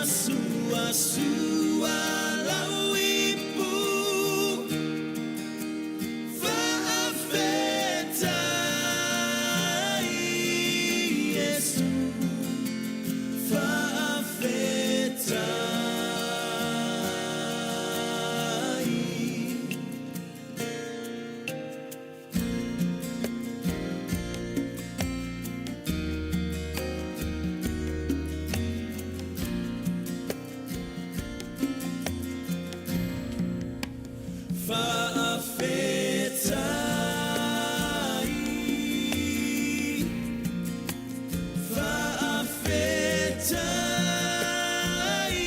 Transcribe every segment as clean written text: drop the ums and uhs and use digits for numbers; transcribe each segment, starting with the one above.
Suasua lau ipu. Faafetai Iesu, faafetai. Faafetai, faafetai,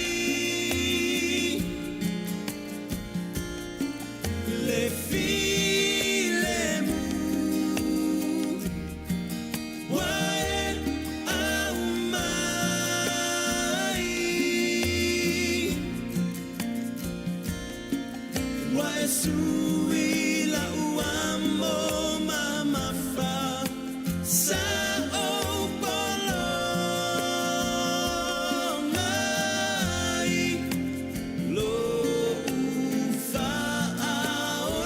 le filemu ua e aumai. Ua e sui la'u amo mamafa sa ou pologa i lo'u faaola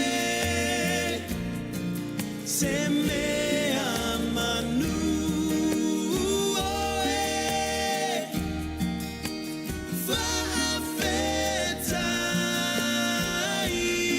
e se mea manu oe. Faafetai.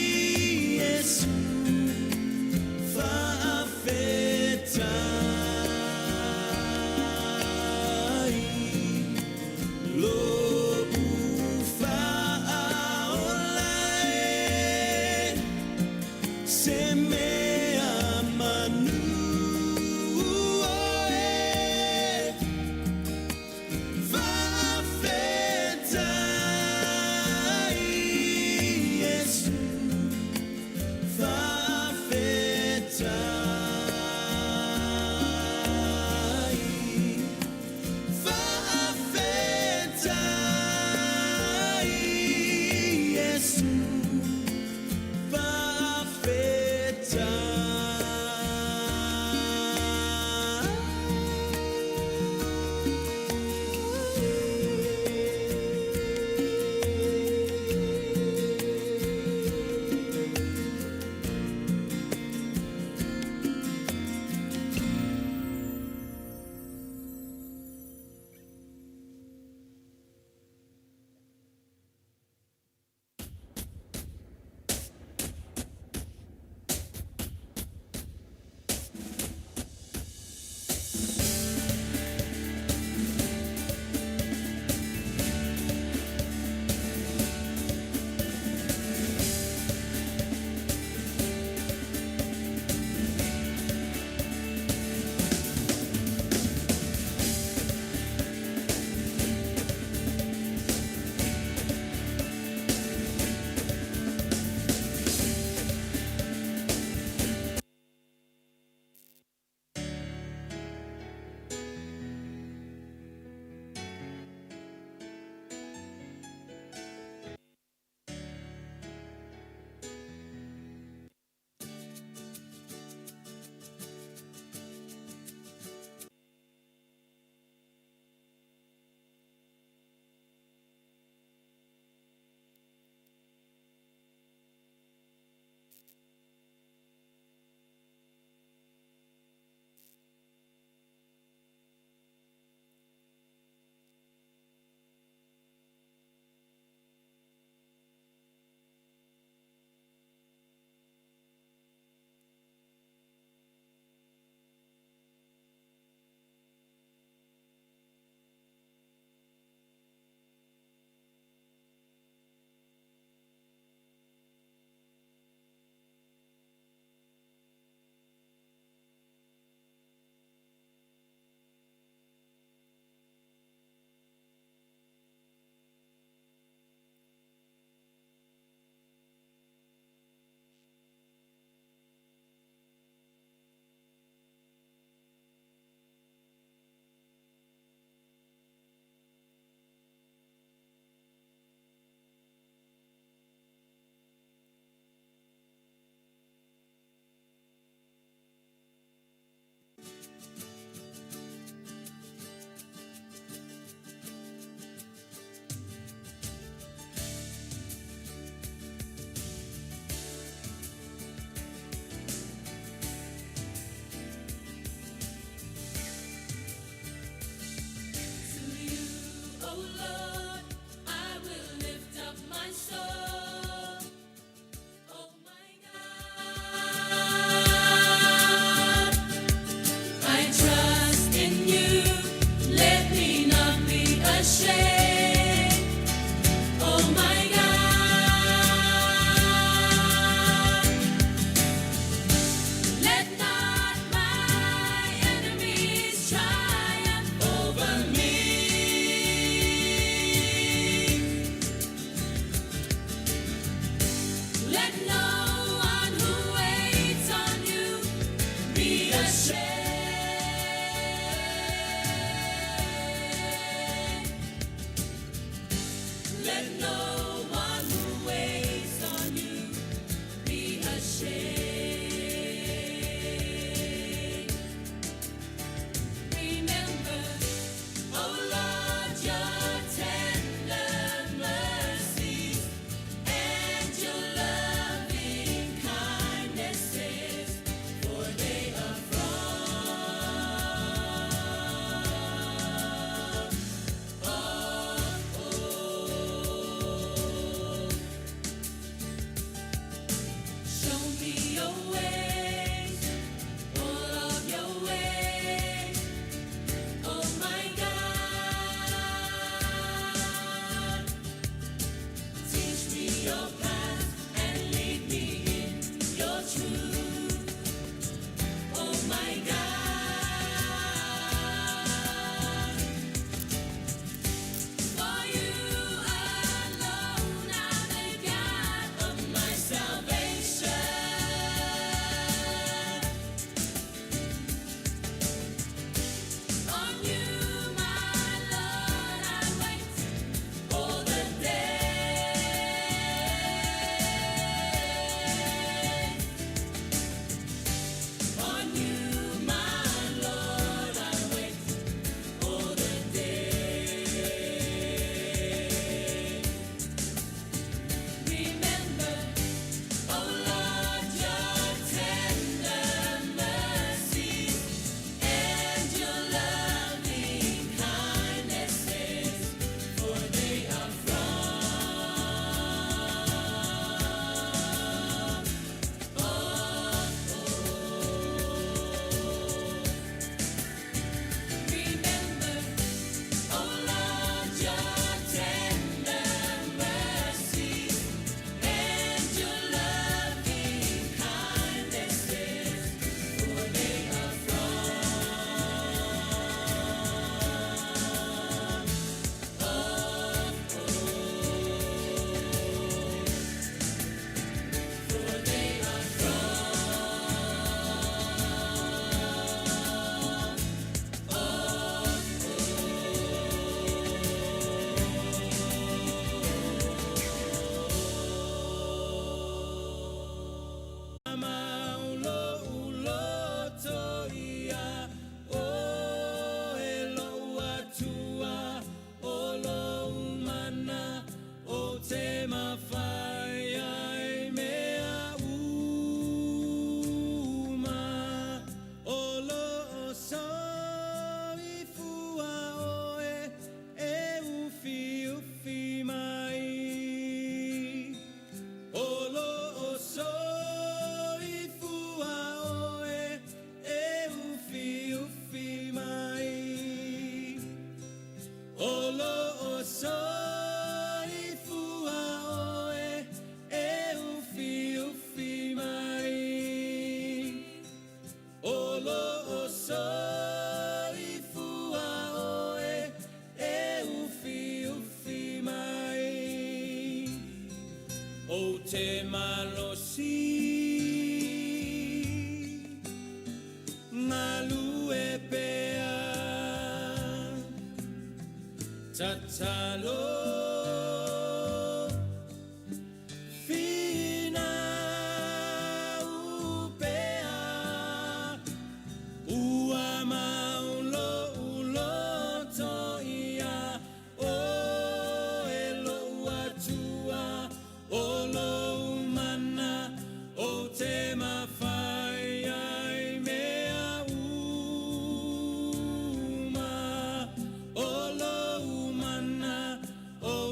Soifua oe e ufiufi mai. O loo soifua oe e ufiufi mai. Ou te malosi galue pea. Tatalo finau pea. Ua mau lo'u loto ia oe lo'u Atua o lou mana ou te mafai ai mea uma. O lou mana ou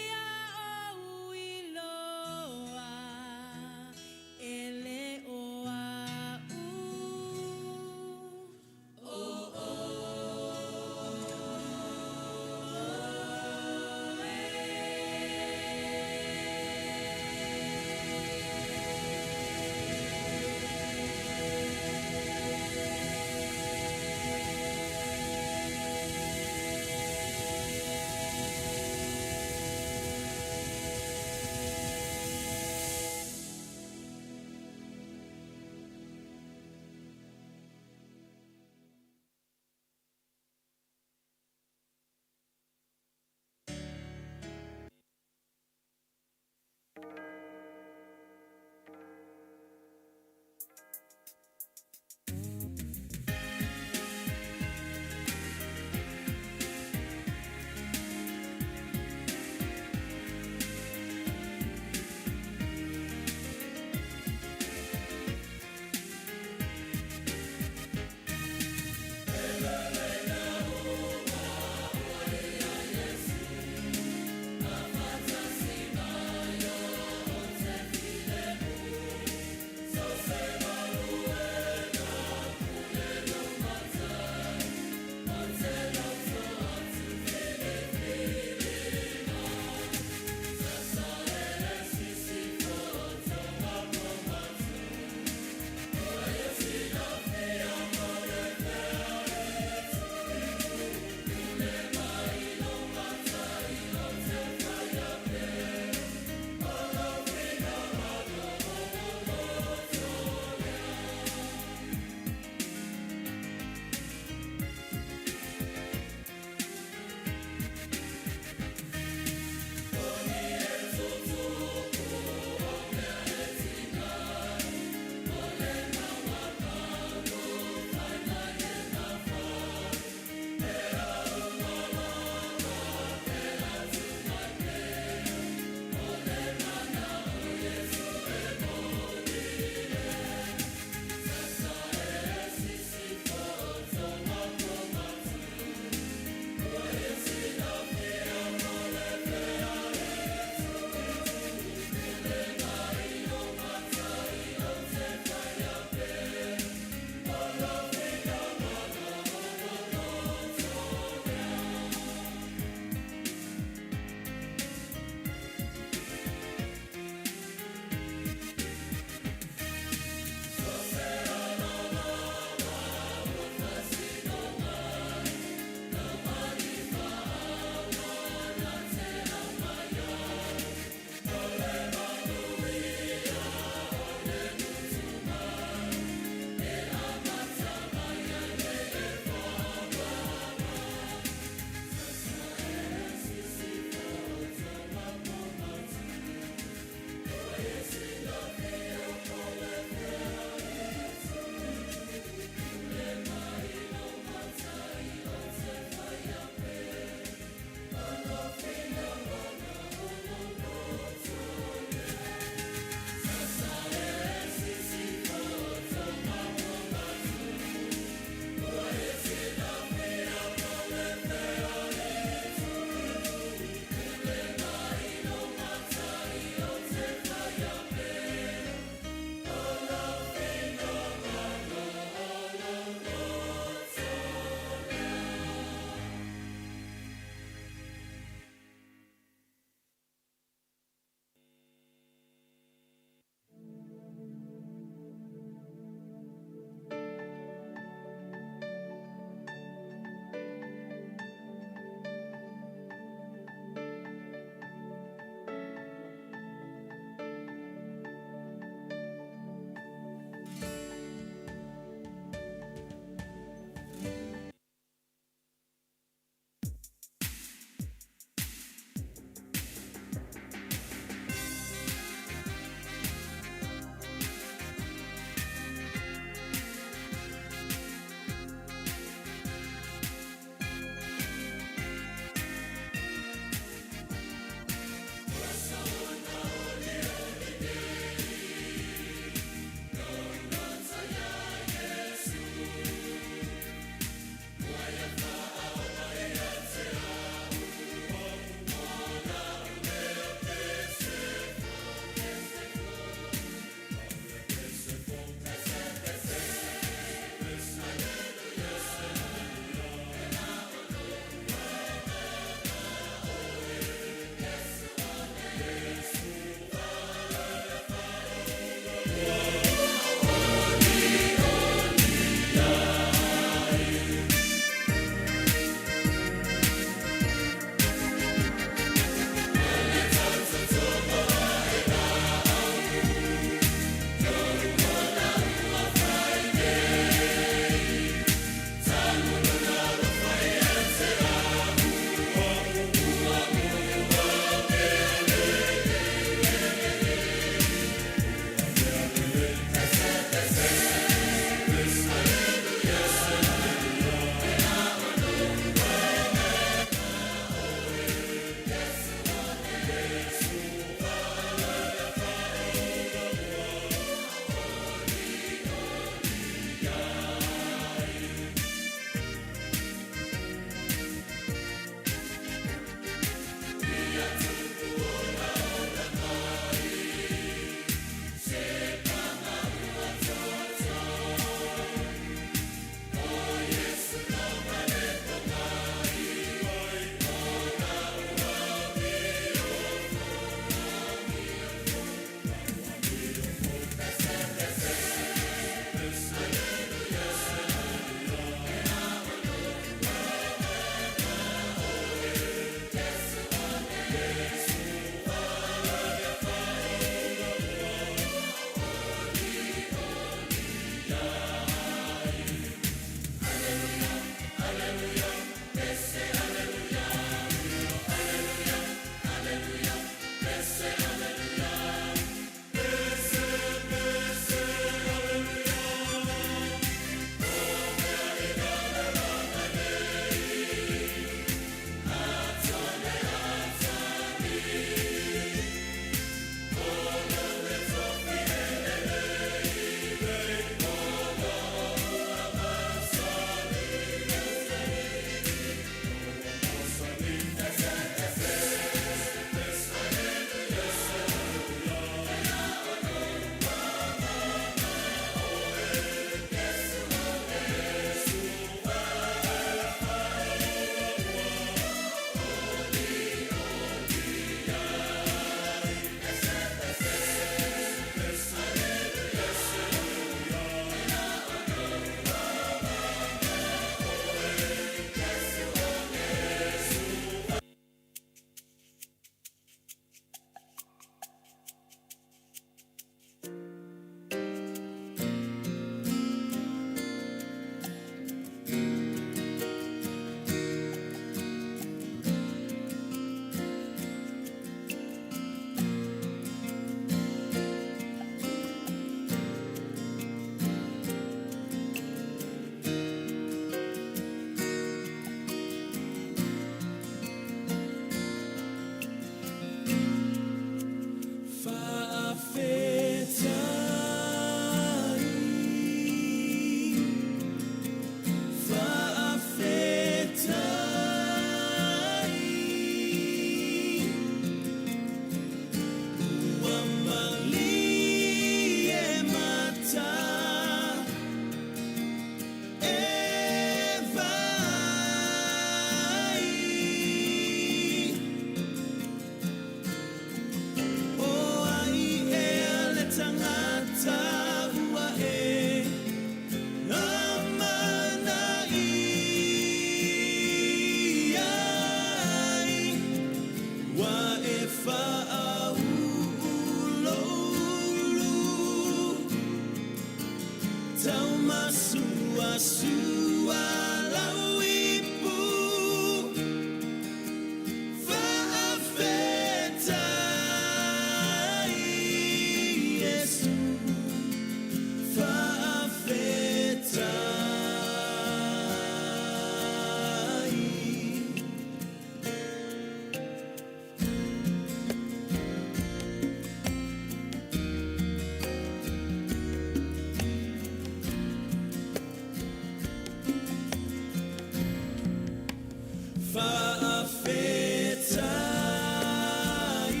Fa'afetai,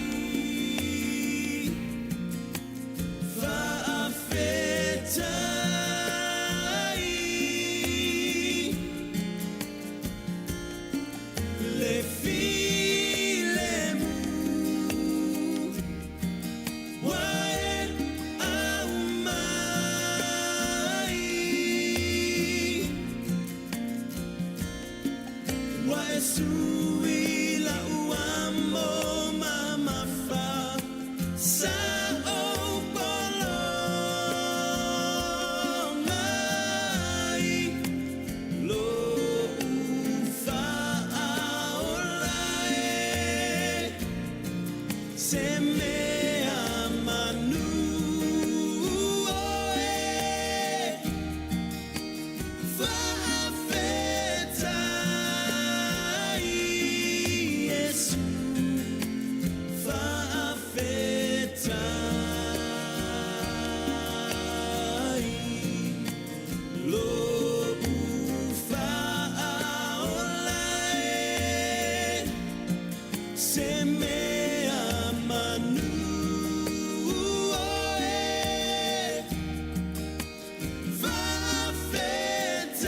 fa'afetai, le filemu ua e aumai. Ua e sui la'u amo mamafa sa ou pologa ai lo'u fa'aola e se mea manu oe. Fa'afetai Iesu, fa'afetai lo'u fa'aola e se mea manu oe.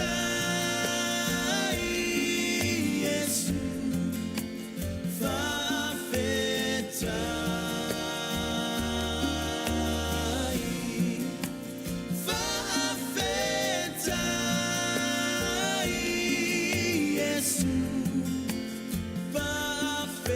Fa'afetai Iesu, fa'afetai, fa'afetai Iesu, fa'afetai.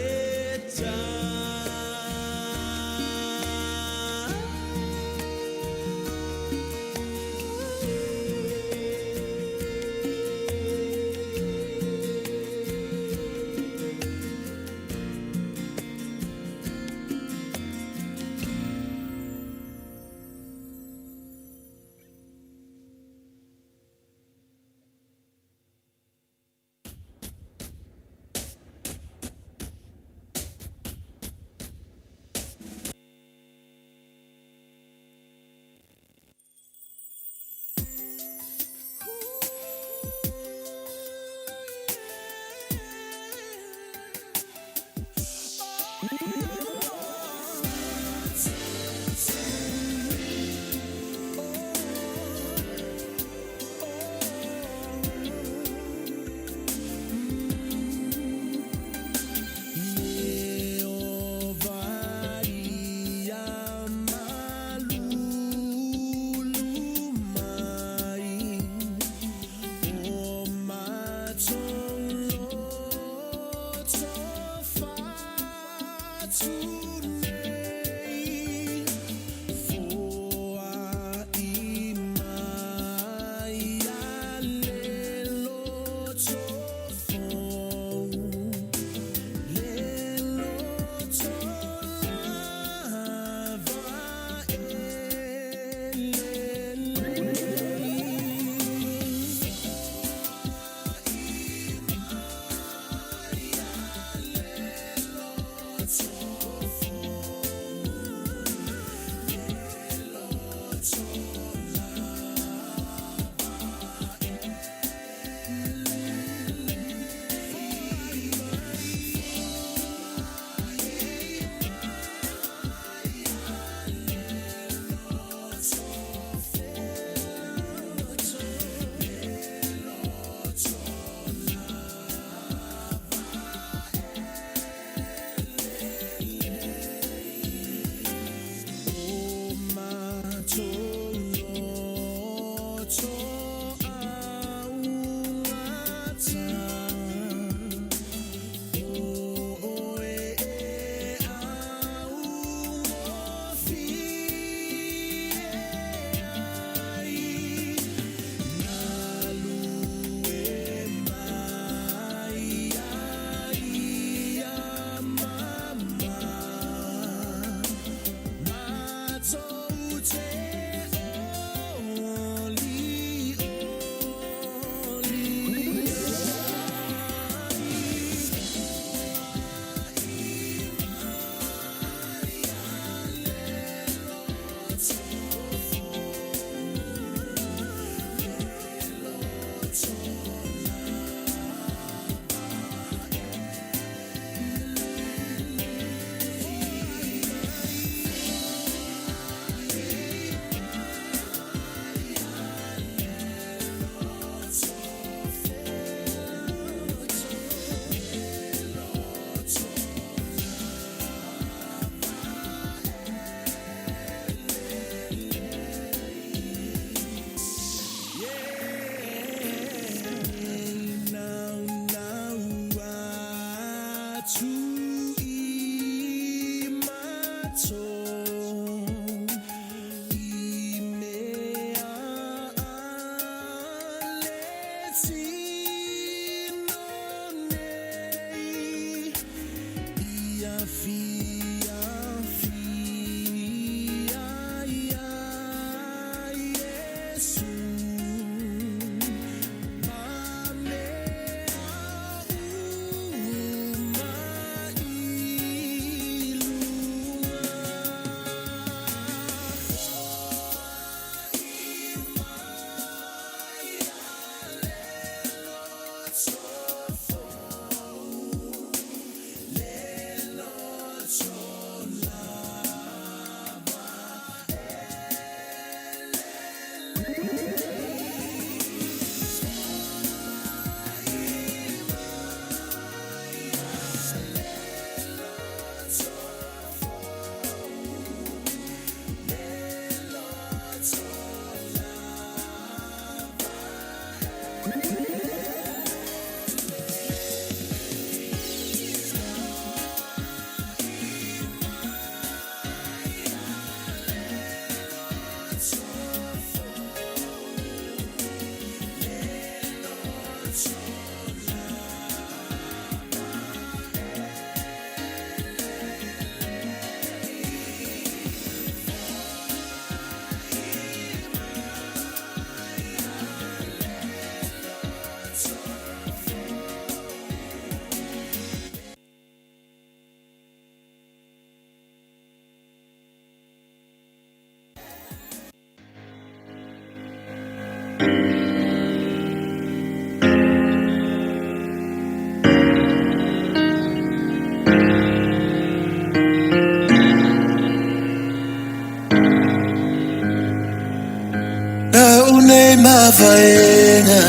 mavaega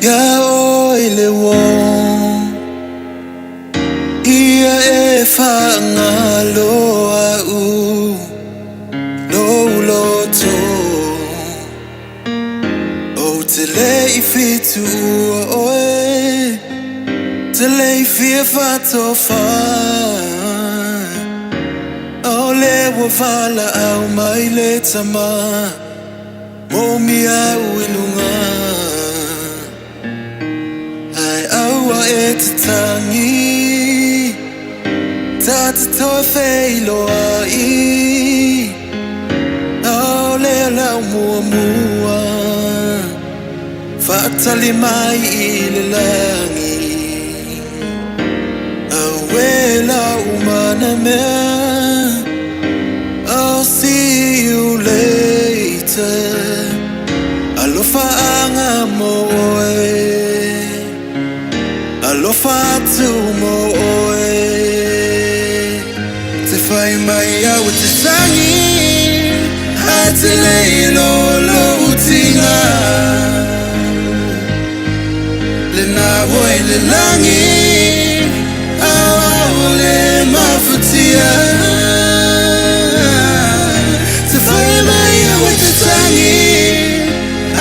Ia oe le uō Ia e faagalo a'u lou loto Ou te le i fituua oe Te le i fia faatofa O lea ua valaau mai le tama Moomia au i luga Ae aua e tatagi Ta te toe feiloai O lea lau muamua Faatali mai i le lagi Auē lau manamea I'll see you later Alofa mo oe Alofa atu mo oe Te fai mai au e te sagi Ae te le iloa lou tiga Lena ua i le lagi A o au ua le mafatia Te fai mai au e te sagi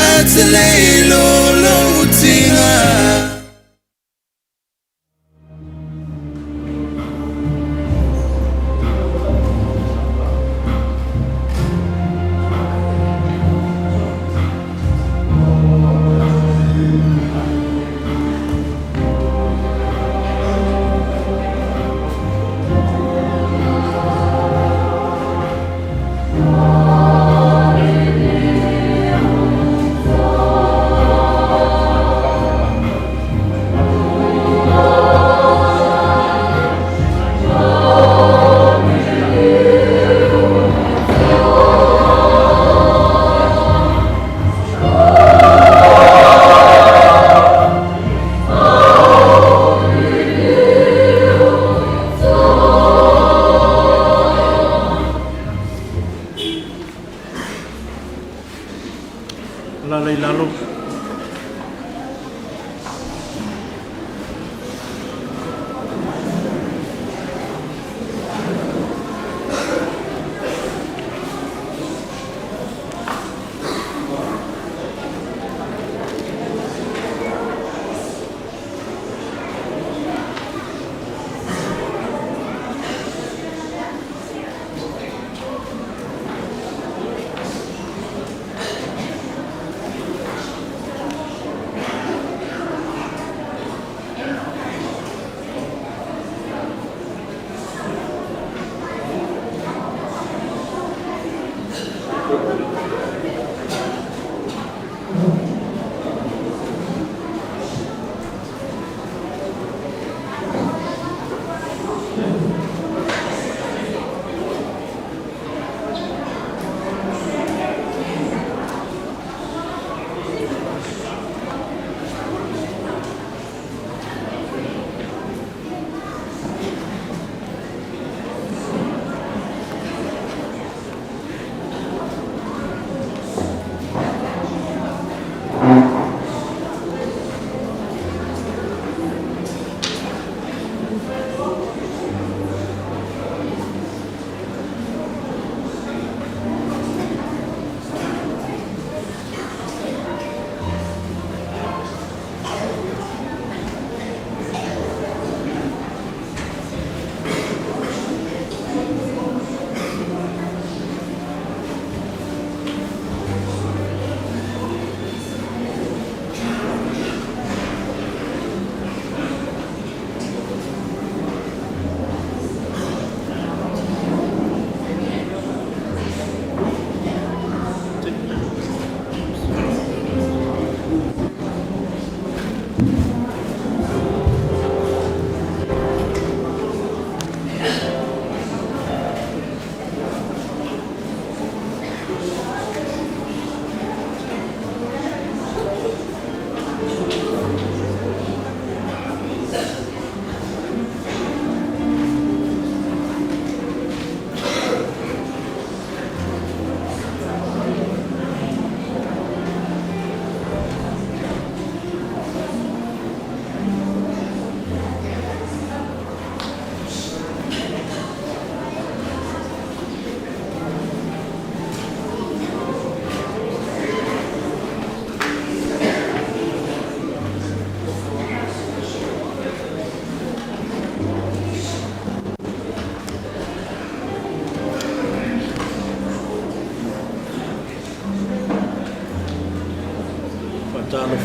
Ae te le iloa lou tiga. Alala i lalo.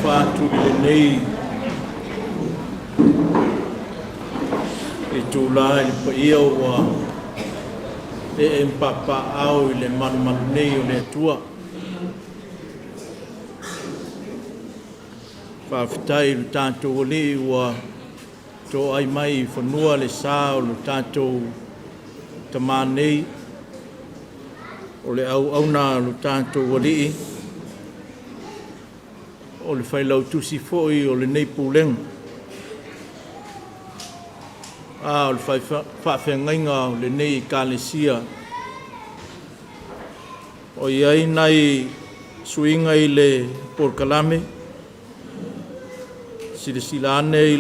faatalofa atu i lenei itula i le paia ua ee ma papaaao i le malumalu nei o le Atua. Faafetai i lo tatou Alii ua toai mai i fanua le sa o lo tatou Tama nei, o le auauna a lo tatou Alii, o le Failautusi foi o lenei Pulega, a o le faafeagaiga o lenei Ekalesia. O i ai nai suiga i le polokalame, silasila ane i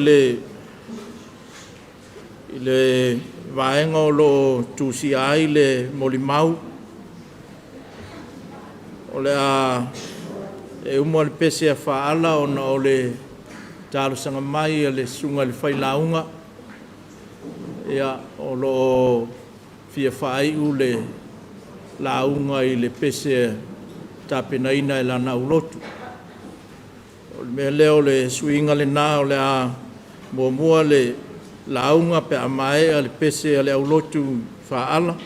le vaega o lo o tusia ai le molimau, o le a uma le pese a Faala ona o le talosaga mai a le susuga i le failauga, o lo o fia faaiu le lauga i le pese na tapenaina e lana aulotu. O le mea lea o le suiga lena, o le a muamua le lauga pe a maea le pese a le aulotu Faala,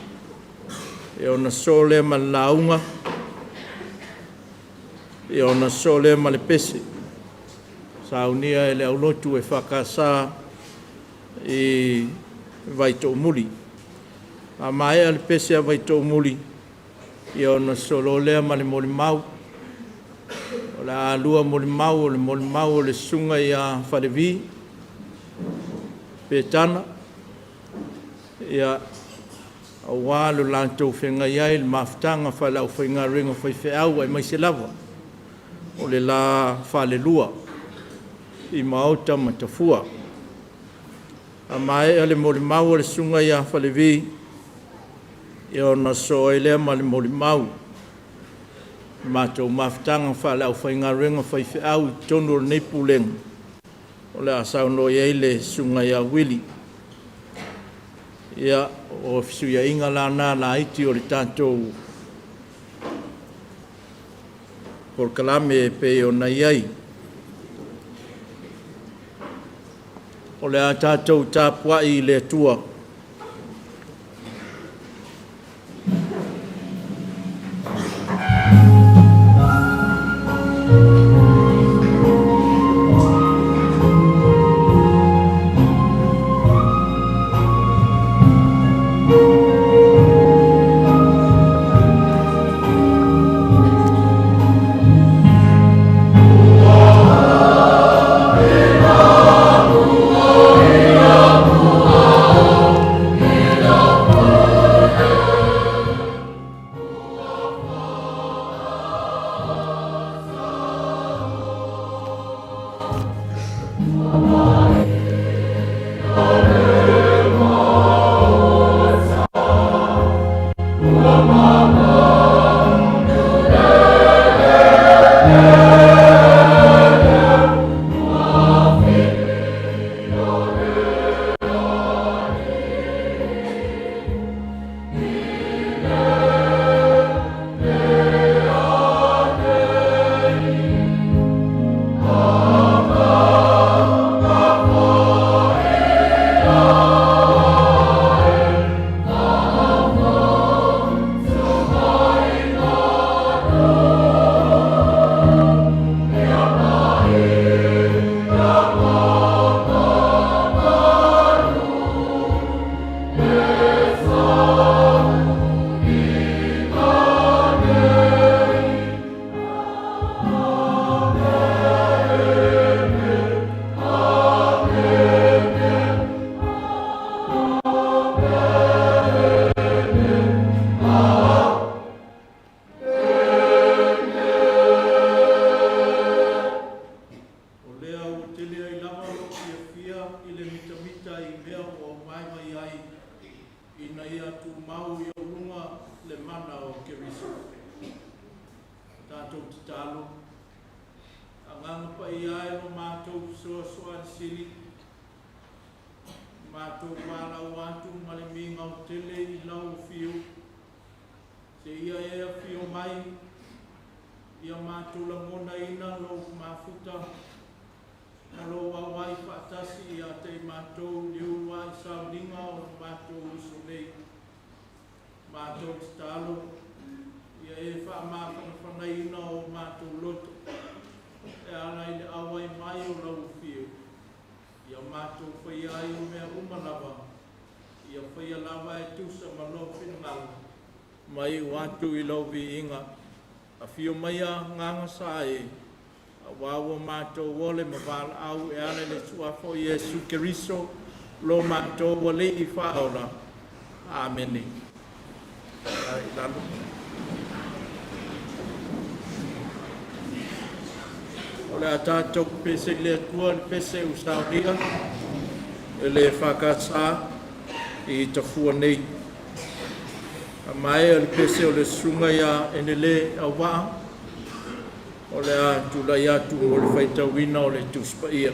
ona sosoo lea ma le lauga, ona sosoo lea ma le pese saunia e le aulotu EFKS i Vaitoomuli. A maea le pese a Vaitoomuli, ona sosoo loa lea ma le molimau. O le a lua molimau, o le molimau a le Susuga ia Falevi Petana aua lo latou feagai ai i le mafutaga faale-aufaigaluega faifeau aemaise lava o le la falelua i Maota ma Tafua. A maea le molimau a le Susuga ia Falevi, ona sosoo ai lea ma le molimau i le matou mafutaga faale-aufaigaluega faifeau i totonu o lenei Pulega, o le a saunoa i ai le Susuga ia Uili. Ia, o fesuiaiga la na laiti o le tatou polokalame e pei ona i ai. O le a tatou tapuai i le Atua. O lea ua tele ai lava lou fiafia i le mitamita i mea ua ou vae mai ai, ina ia tumau i ou luga le mana o Keriso. Tatou tatalo, Agaga Paia e lo matou Fesoasoani Sili, matou valaau atu ma le migao tele i lau afio, seia e afio mai Ia matou lagonaina Lou mafuta ma Lou auai faatasi ia te i matou i le uluai sauniga o lo matou uso nei. Matou tatalo, ia e faamafanafanaina o matou loto e ala i le auai mai o lau afio, ia matou faia ai o mea uma lava, ia faia lava e tusa ma lou finagalo, ma iu atu i lau viiga. Afio maia Gagasa e, auā ua matou ole ma valaau e ala i le Suafa o Iesu Keriso, lo matou Alii Faaola. Amene. Ai, lalo. O le a tatou pese i le Atua le pese ua saunia e le EFKS i Tafua nei. A maea le pese o le susuga ia Enele Auvaa, o le a tulai atu mo le faitauina o le Tusi Paia.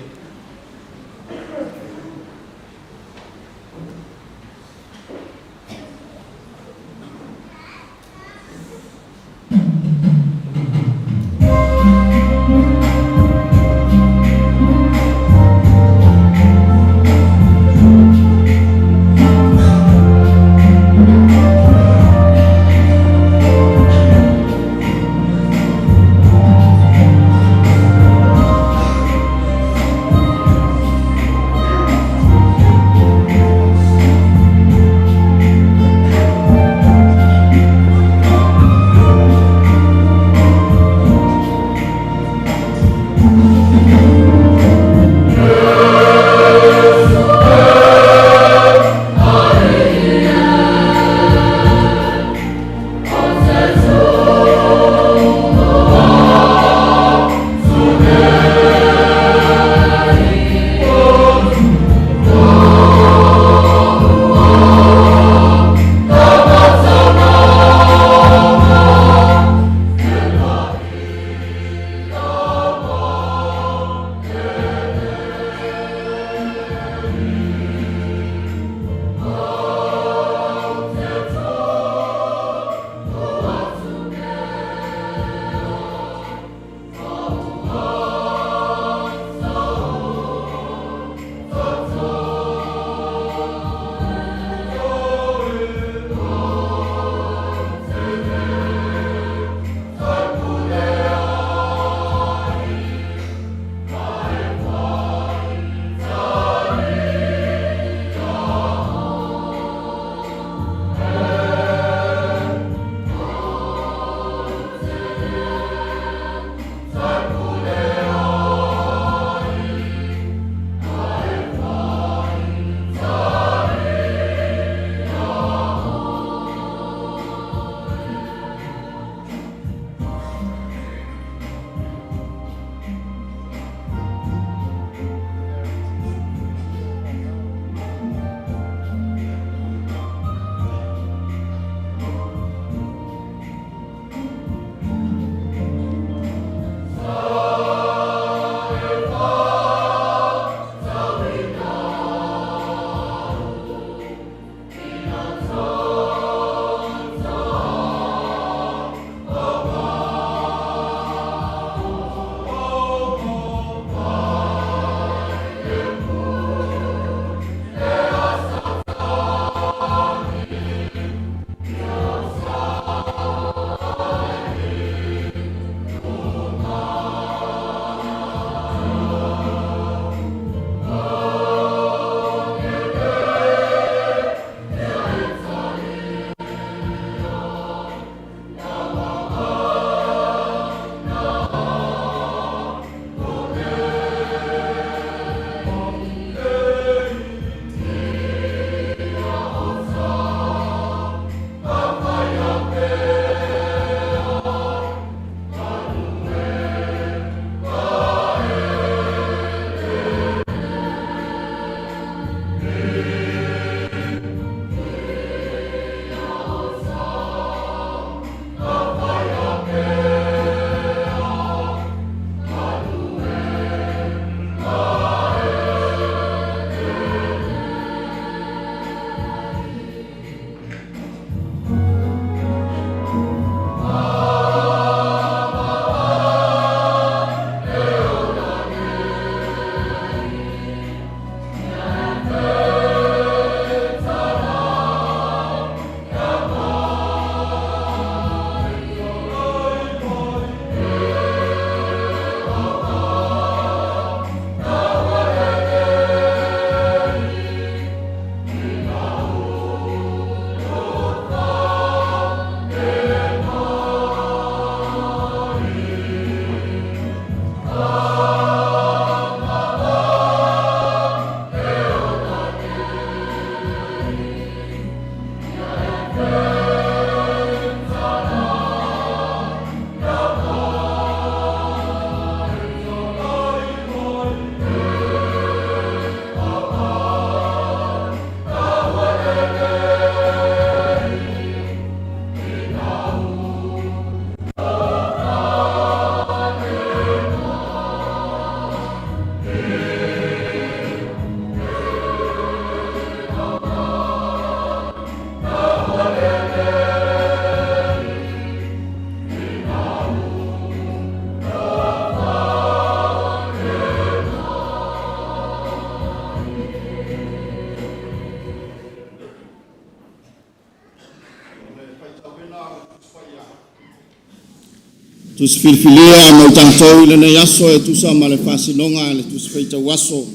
Tusi filifilia mo i tatou i lenei aso e tusa ma le faasinoga a le Tusi Faitau Aso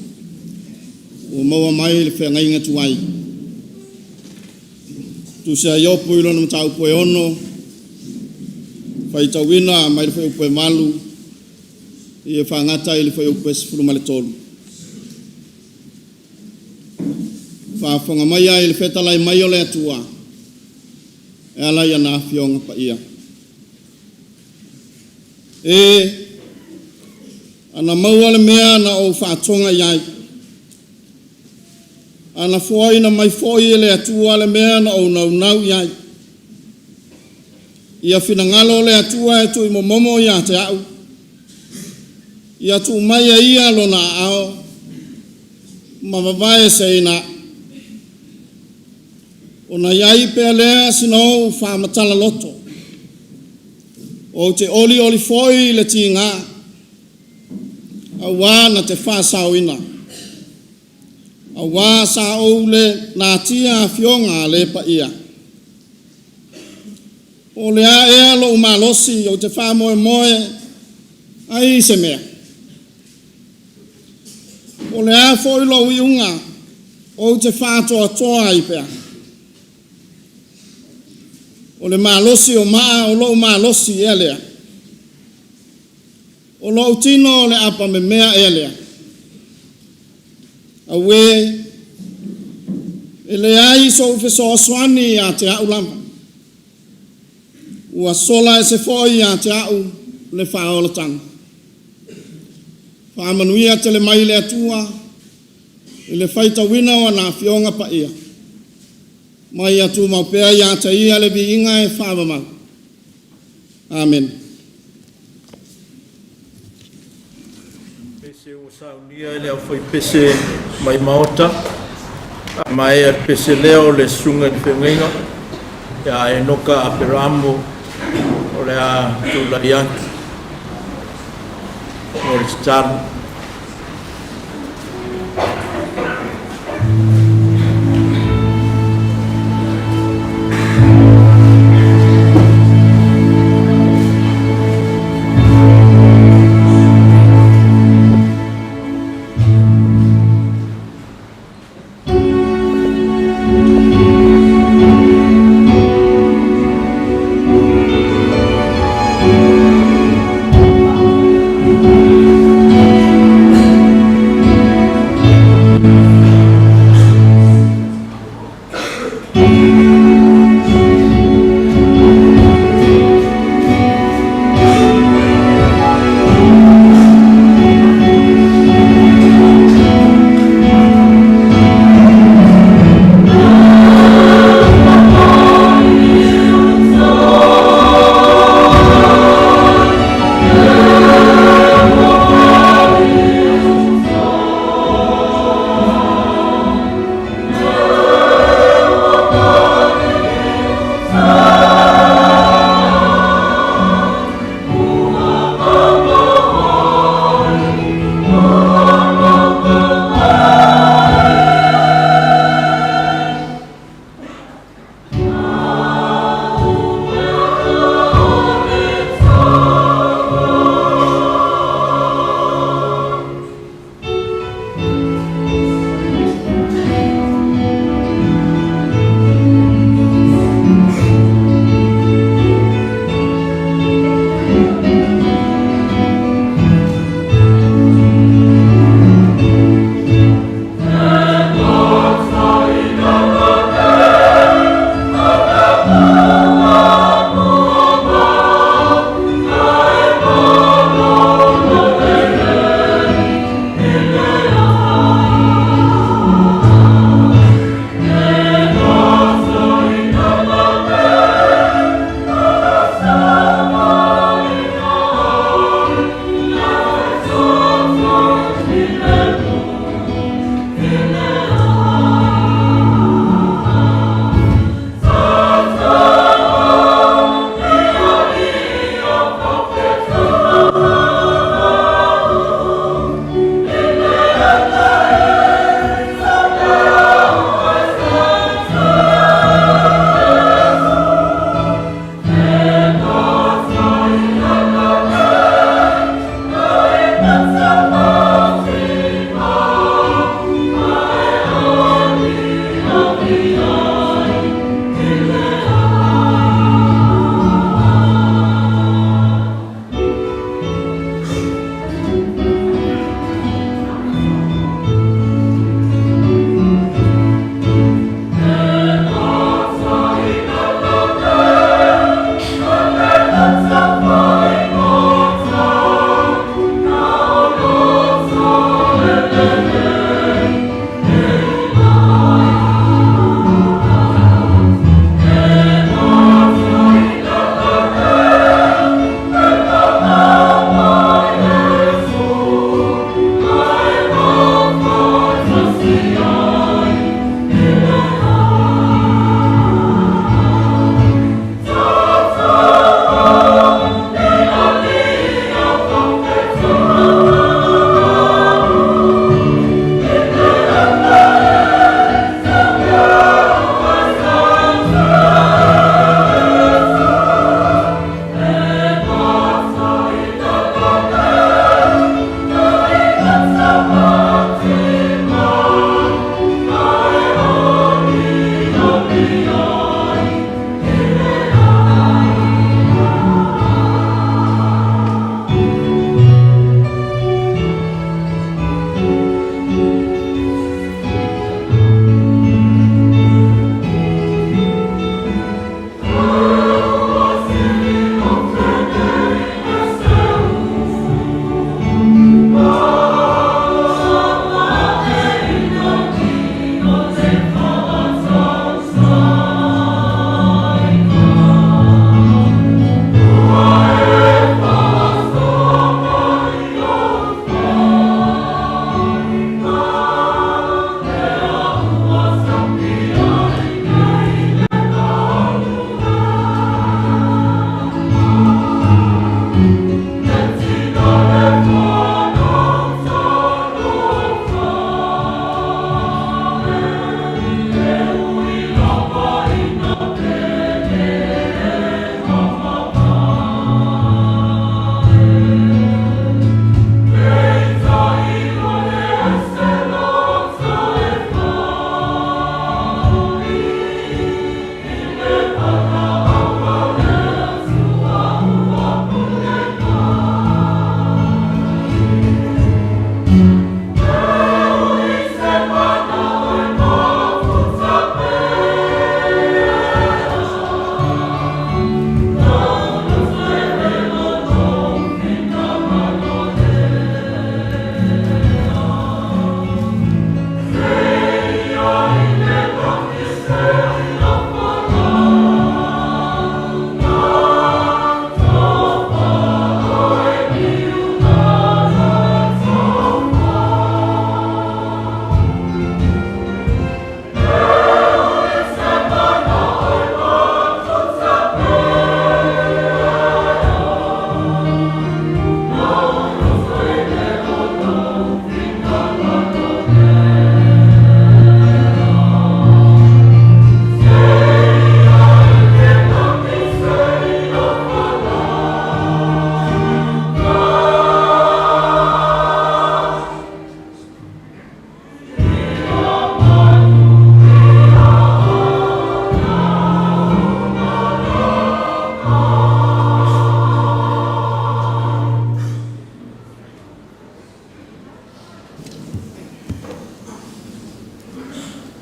ua maua mai le feagaiga tuai. Tusi a Iopu i lona mataupu e 6, faitauina mai le fuaiupu e 8 ia faagata i le fuaiupu e 13. Faafofoga maia i le fetalai mai o le Atua e ala i ana Afioga Paia. E, ana maua le mea na ou faatoga i ai, ana foaina mai foi e le Atua le mea na ou naunau i ai. Ia finagalo le Atua e tuuimomomo ia te au, ia tuu mai e ia lona aao ma vavaeeseina au. Ona i ai pea lea sina ou faamatala loto, ou te olioli foi i le tiga, auā na te faasaoina, auā sa ou le natia afioga a le paia. Po o le a ea lou malosi ou te faamoemoe ai i se mea? Po o le a foi lou iuga ou te faatoatoa ai pea? O le malosi o maa o lou malosi ea lea? O lou tino o le apamemea ea lea? Auē, e leai sou fesoasoani ia te au lava. Ua sola ese foi ia te au le faaolataga. Faamanuia tele mai le Atua i le faitauina o ana Afioga Paia, ma ia tumau pea ia te Ia le viiga e faavavau. Amene. Pese ua saunia e le aufaipese mai maota, a maea le pese lea o le susuga i le feagaiga ia Enoka Aperaamo o le a tulai atu mo le tatalo.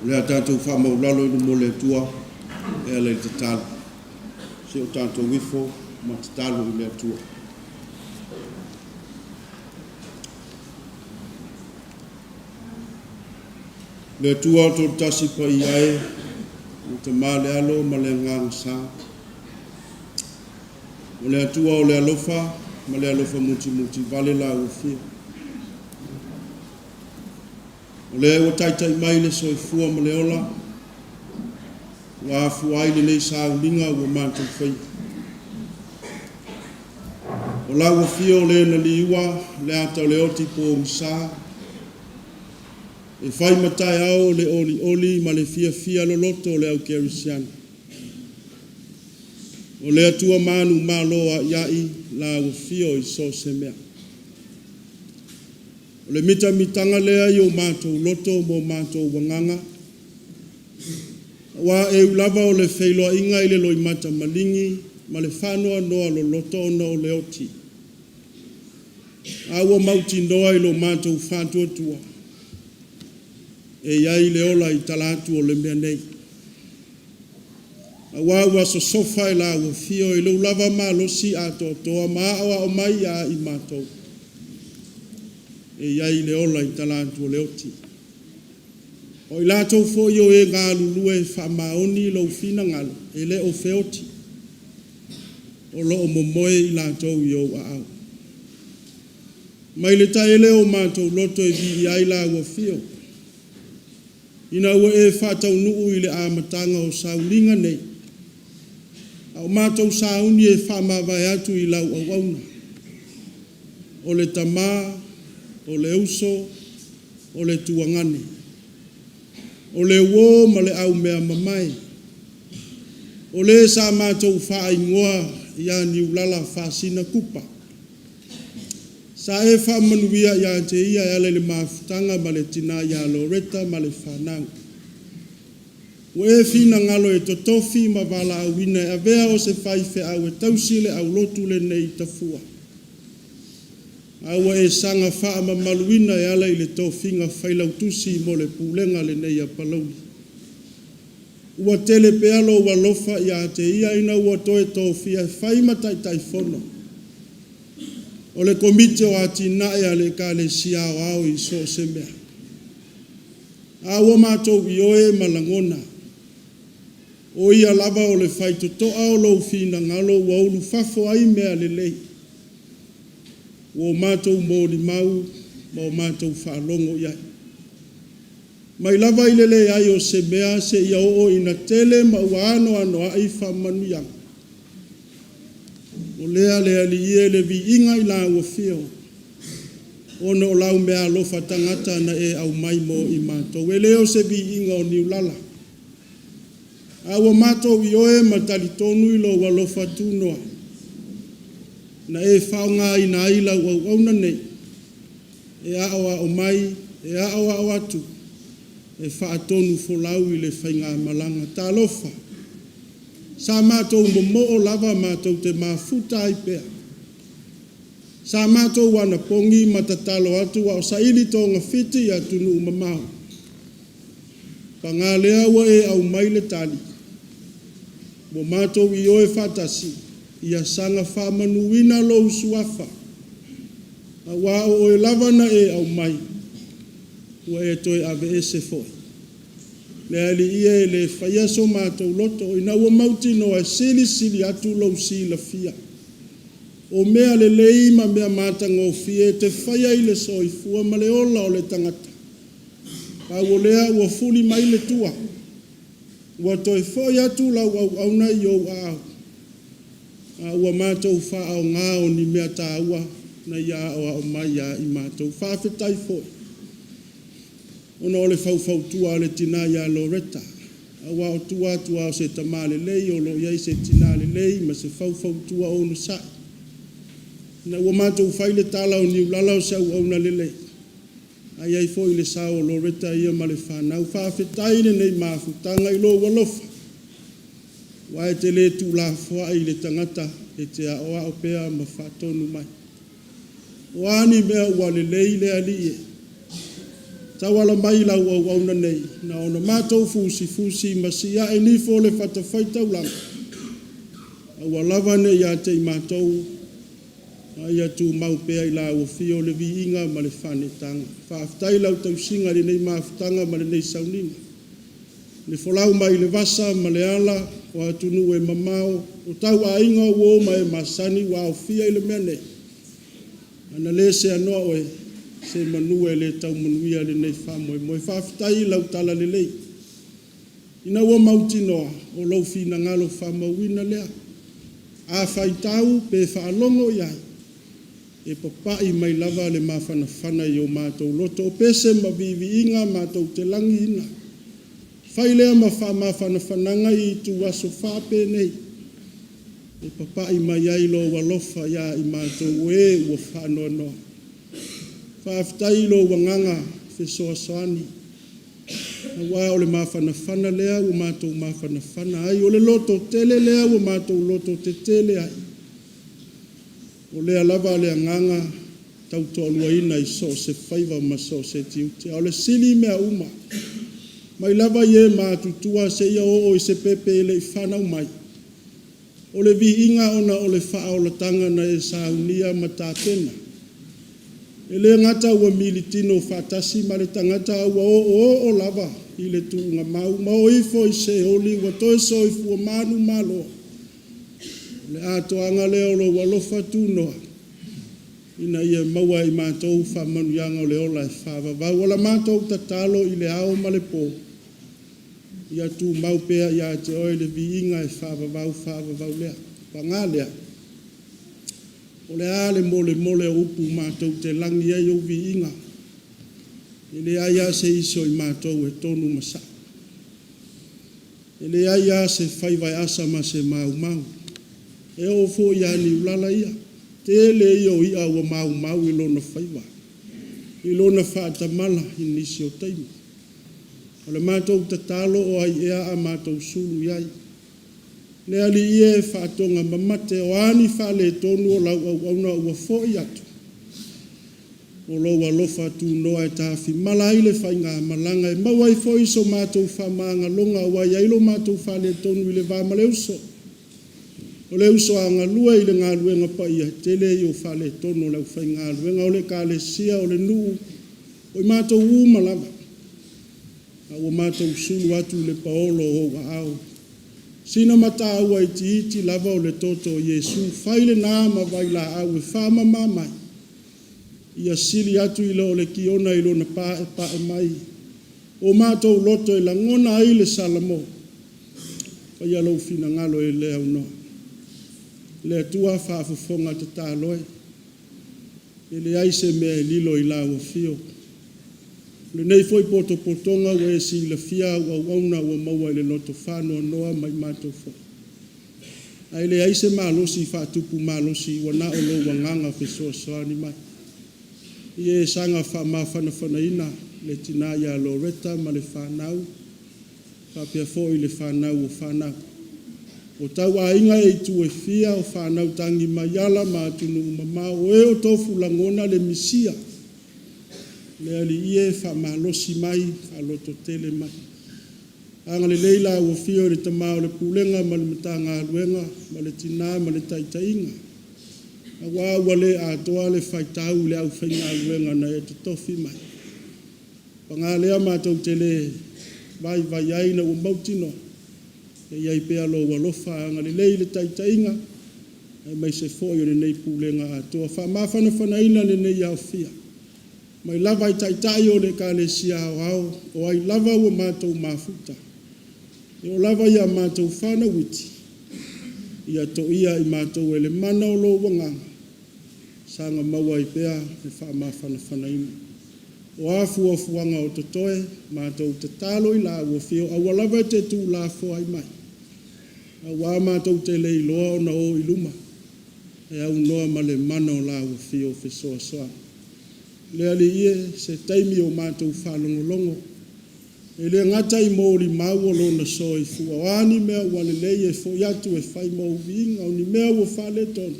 O le a tatou faamaulalo i luma o le Atua e ala i le tatalo. Se i o tatou ifo ma tatalo i le Atua. Le Atua Toatasi Paia e, le Tama le Alo ma le Agaga Sa. O le Atua o le alofa ma le alofa mutimuti vale la ua fia. O lea ua taitai mai le soifua ma le ola, ua afua ai lenei sauliga ua matou faia. O lau afio le na liua le ata o le oti pogisa, e fai ma taeao o le olioli ma le fiafia loloto o le au kerisiano. O le Atua manumalo aiai la ua afio i so o se mea. O le mitamitaga lea i o matou loto ma o matou agaga, aua e ui lava o le feiloaiga i le loimata maligi ma le faanoanoa loloto ona o le oti, a ua mautinoa i lo matou faatuatua, e i ai le ola i tala atu o le mea nei. Aua ua sosofa e lau afio i lou lava malosi atoatoa ma aoao mai ia i matou, e i ai le ola i tala atu o le oti. O i latou foi o e galulue faamaoni lou finagalo, e le o feoti, o lo o momoe i latou i ou aao. Mai le taele o matou loto e viia ai lau afio, ina ua e faataunuu i le amataga o sauliga nei, a o matou sauni e faamavae atu i lau auauna, o le tama, o le uso, o le tuagane, o le uo ma le aumeamamae, o le sa matou faaigoa ia Niulala Faasina Kupa. Sa e faamanuia ia te ia e ala i le mafutaga ma le tina ia Loreta ma le fanau. Ua e finagalo e totofi ma valaauina e avea o se faifeau e tausi le aulotu lenei i Tafua, a ua e saga faamamaluina e ala i le tofiga failautusi mo le pulega lenei a Palauli. Ua tele pea lou alofa ia te ia ina ua toe tofia e fai ma Taitaifono o le Komiti o Atinae a le Ekalesia Aoao i so o se mea. A ua matou ioe ma lagona, o ia lava o le faitotoa o lou finagalo ua ulufafo ai mea lelei, ua matou molimau ma o matou faalogo i ai. Mai lava i le leai o se mea seia oo ina tele ma ua anoanoai faamanuiaga, o lea le Alii e, le viiga i lau afio ona o lau meaalofa tagata na e aumai mo i matou. E le o se viiga o Niulala, a ua matou ioe ma talitonu i lou alofa tunoa na e faaaogaina ai lau auauna nei e aoao mai, e aoao atu, e faatonufolau i le faigamalaga. Talofa! Sa matou momoo lava matou te mafuta ai pea. Sa matou anapogi ma tatalo atu a o saili togafiti i atunuu mamao. Paga lea ua e aumai le tali, ua matou ioe faatasi, ia saga faamanuina lou suafa, aua o oe lava na e aumai, ua e toe aveese foi. Le Alii e, e le faia so matou loto ina ua mautinoa e silisili atu lou silafia o mea lelei ma mea matagofie e te faia i le soifua ma le ola o le tagata. Pau o lea ua fuli mai le tua, ua toe foi atu lau auauna i ou aao, a ua matou faaaoga o ni mea taua na ia aoao mai ia i matou. Faafetai foi ona o le faufautua a le tina ia Loreta, aua o tua atu lava o se tama lelei o lo o i ai se tina lelei ma se faufautua onosai. Ina ua matou fai le tala o Niulala o se auauna lelei, ae i ai foi le sao o Loreta ia ma le fanau. Faafetai i lenei mafutaga i lou alofa, aua e te le tuulafoai i le tagata e te aoao pea ma faatonu mai. O a ni mea ua lelei le Alii e, Tauala mai i lau auauna nei, na ona matou fusifusi ma siae nifo o le fatafaitaulaga, aua lava ne i ia te i matou, a ia tumau pea i lau afio le viiga ma le faaneetaga. Faafetai i lau tausiga i lenei mafutaga ma lenei sauniga, le folau mai le vasa ma le ala o atunuu e mamao, o tauaiga, o uo ma e masani ua aofia i le mea nei, ana le seanoa oe, semanu e le tau manuia lenei faamoemoe. Faafetai i lau talalelei ina ua mautinoa o lou finagalo faamauina lea. A faitau pe faalogo i ai, e papai mai lava le mafanafana i o matou loto. O pese ma viiviiga matou te lagiina. Fai lea ma faamafanafanaga i ituaso faapenei e papai mai ai lou alofa ia i matou o e ua faanoanoa. Faafetai i lou agaga fesoasoani, aua o le mafanafana lea ua matou mafanafana ai, o le lototele lea ua matou lototetele ai. O lea lava le agaga tautoaluaina i so o se faiva ma so o se tiute. A o le sili mea uma, mai lava i e matutua seia oo i se pepe e le i fanau mai, o le viiga ona o le faaolataga na e saunia ma tapena. E le gata ua militino faatasi ma le tagata a ua oooo lava i le tuugamau ma oo ifo i Seoli ua toe soifua manumalo. O le atoaga lea o lou alofa tunoa ina ia maua e i matou faamanuiaga o le ola e faavavau. O la matou tatalo i le ao ma le po, ia tumau pea ia te Oe le viiga e faavavau, faavavau lea. Paga lea, o le a le molemole o upu matou te lagi ai ou viiga? E leai lava se isi o i matou e tonu ma sa'o, e leai lava se faiva e asa ma se maumau. E oo foi ia Niulala ia, tele ia o i'a ua maumau i lona faiva, i lona faatamala i nisi o taimi. O le matou tatalo, o ai ea a matou sulu i ai? Le Alii e faatogamamate, o a ni faaletonu o lau auauna ua foi atu, o lou alofa tunoa e tafimala ai le faigamalaga e maua ai foi so matou faamagaloga aua e i ai lo matou faaletonu i le va ma le uso. O le uso a galue i le galuega paia, tele ia o faaletonu o le aufaigaluega, o le Ekalesia, o le nuu, o i matou uma lava, a ua matou sulu atu i le paolo o ou aao. Sina mataua itiiti lava o le toto o Iesu, fai lena ma vailaau e faamama mai, ia sili atu i lo le kiona i lona paepae mai o matou loto e lagona ai le salamo. Faia lou finagalo e le aunoa. Le Atua faafofoga tatalo e, e leai se mea e lilo i lau afio. O lenei foi potopotoga ua e silafia au auauna ua maua i le loto faanoanoa ma i matou foi. Ae leai se malosi faatupu malosi ua na o lou agaga fesoasoani mai. Ia e saga faamafanafanaina le tina ia Loreta ma le fanau faapea foi le fanau o fanau. O tauaiga i itu e fia, o fanau tagimaiala ma atunuu mamao, o e o tofu lagona le misia. Le Alii e, faamalosi mai, faalototele mai. Agalelei lau Afio i le Tama o le Pulega ma le Matagaluega ma le tina ma le taitaiga, aua ua le atoa le faitau i le aufaigaluega na e totofi mai. Paga lea matou te le vaivai ai ina ua mautinoa e i ai pea lou alofa agalelei i le taitaiga aemaise foi o lenei Pulega atoa. Faamafanafanaina lenei aofia mai lava i Taitai o le Ekalesia Aoao, o ai lava ua matou mafuta, e oo lava i a matou fanau iti, ia toia i matou e le mana o lou Agaga, saga maua ai pea le faamafanafanaina. O a fuafuaga o totoe, matou tatalo i lau Afio aua lava e te tuulafoai mai, aua matou te le iloa ona o i luma, e aunoa ma le mana o lau Afio fesoasoani. Le Alii e, se taimi o matou faalogologo, e le gata i molimau o Lona soifua, o a ni mea ua lelei e foi atu e fai mo ou viiga, o ni mea ua faaletonu,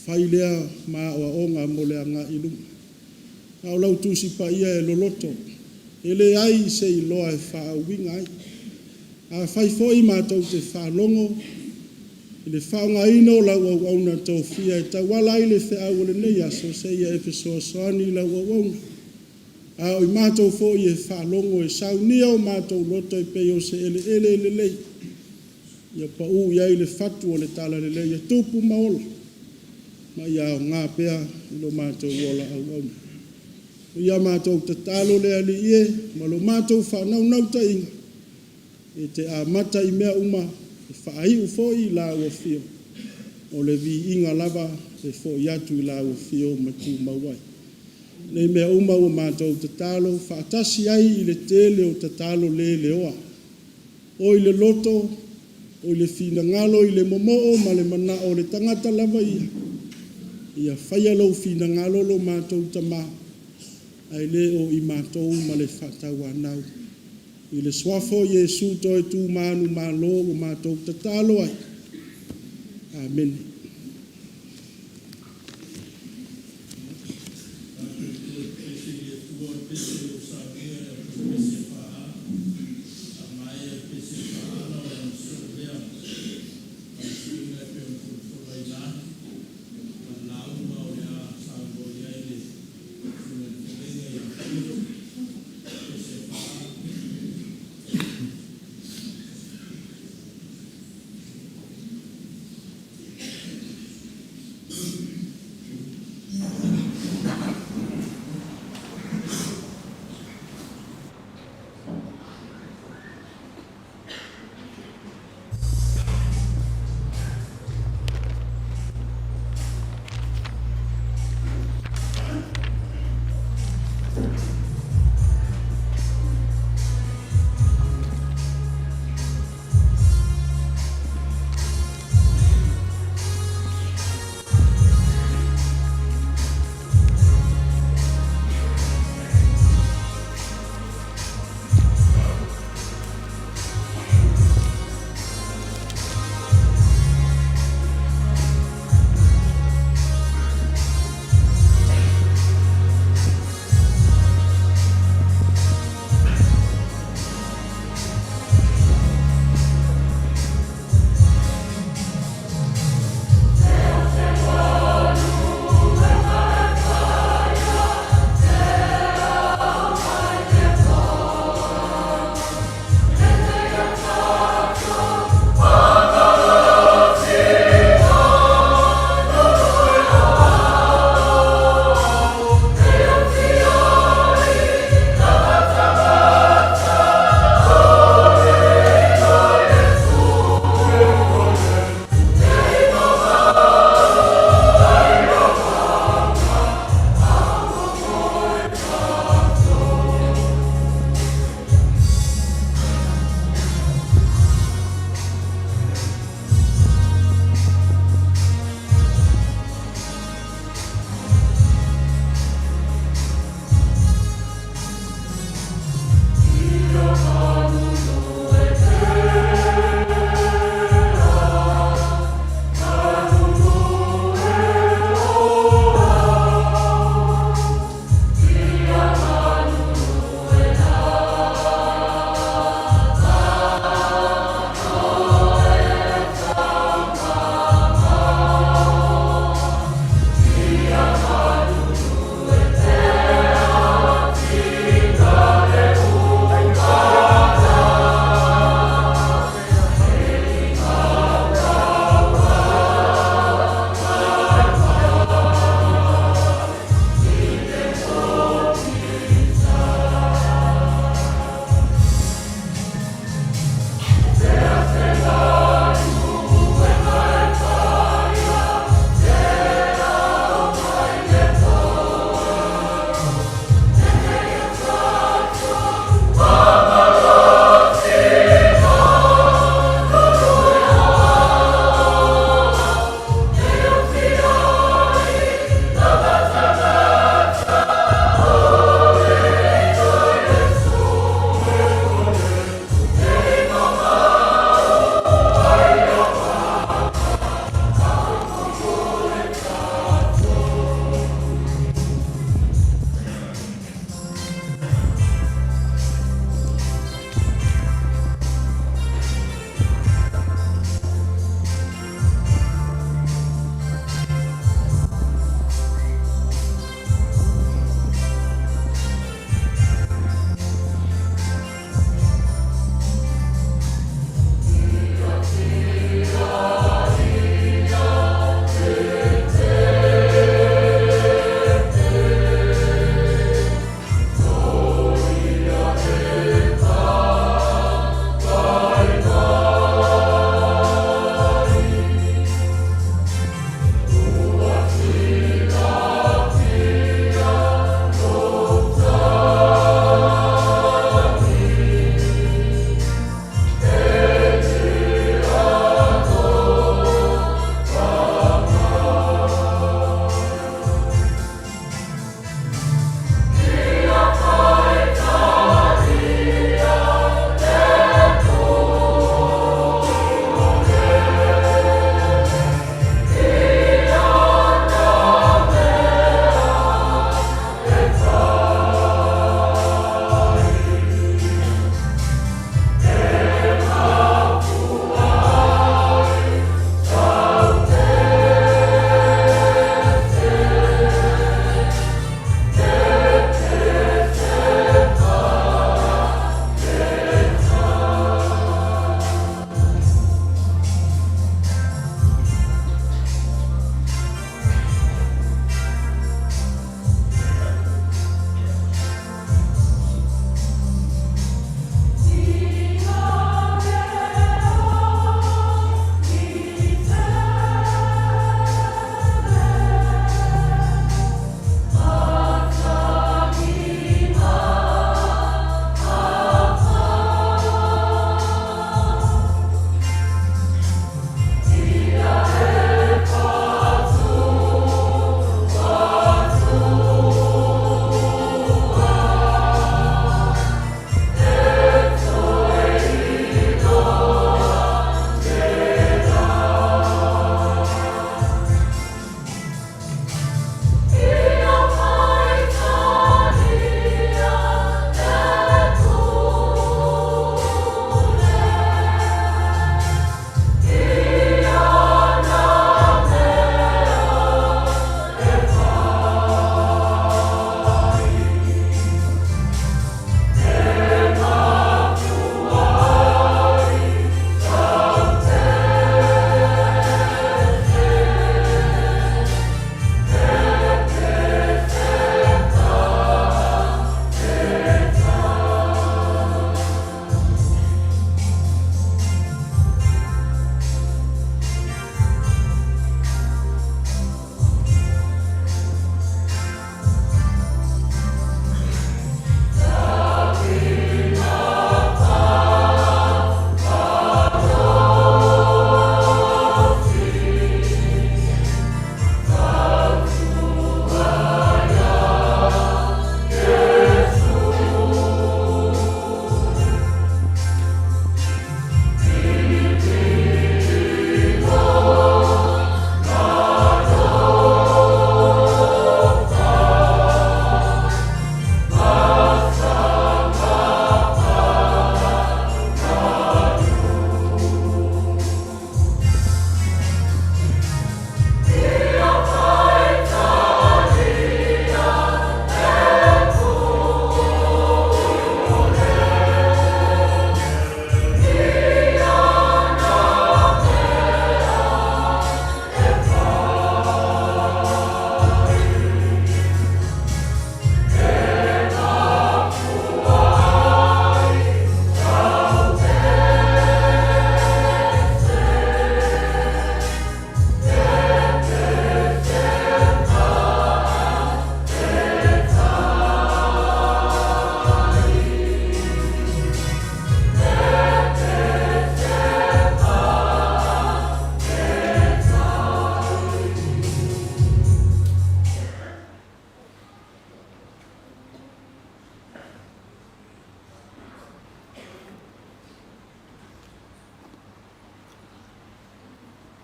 fai lea ma aoaoga mo le agai i luma. A o lau Tusi Paia e loloto, e leai se iloa e faauiga ai. Afai foi matou te faalogo i le faaaogaina o lau auauna tofia e tauala ai le feau o lenei aso, se ia e fesoasoani i lau auauna, a o i matou foi e faalogo e saunia o matou loto e pei o se eleele lelei, ia pau i ai le fatu o le talalelei e tupu ma ola, ma ia aoga pea i lo matou ola auauna. O ia matou tatalo le Alii e ma lo matou faanaunautaiga, e te amata i mea uma, e faaiu foi i lau afio, o le viiga lava e foi atu i lau afio ma tumau ai. O nei mea uma ua matou tatalo faatasi ai i le tele o tatalo le leoa, o i le loto, o le finagalo i le momo'o ma le mana'o o le tagata lava ia, ia faia lou finagalo lo matou Tama, ae le o i matou ma le faatauanau. I le Suafa o Iesu toe tu manumalo ua matou tatalo ai. Amene.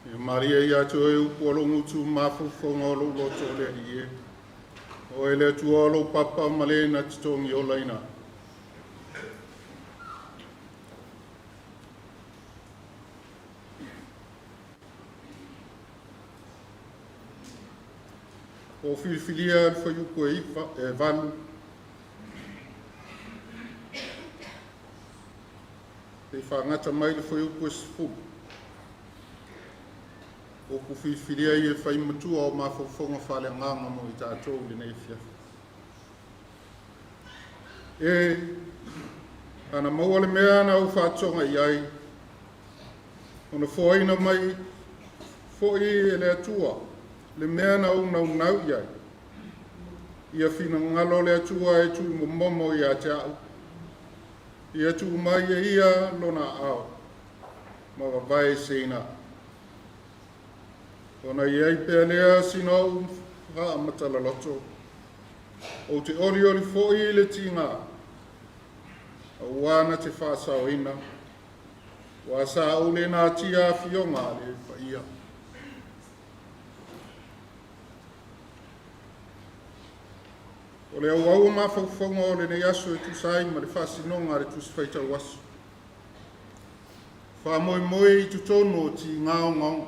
Ia malie ia te oe upu a lou gutu ma mafaufauga o lou loto le Alii e. O Oe le Atua o lou papa ma le na te togiolaina. Ua ou filifilia le fuaiupu e 9, e 8, seia faagata mai le fuaiupu e 10. O upu filifilia ia e fai matua o mafaufauga faaleagaga mo i tatou i lenei afiafi. E, ana maua le mea na ou faatotoga i ai, ona foaina mai foi e le Atua le mea na ou naunau i ai. Ia finagalo le Atua e tuumomomo ia te au, ia tuu mai e ia lona aao, ma vavaeseina au. Ona i ai pea lea sina ou faamatalaloto, ou te olioli foi i le tiga, aua na te faasaoina, aua sa ou le natia afioga a le Paia. O le auau o mafaufauga o lenei aso e tusa ai ma le faasinoga a le Tusi Faitau Aso. Faamoemoe i totonu o tiga ogaoga.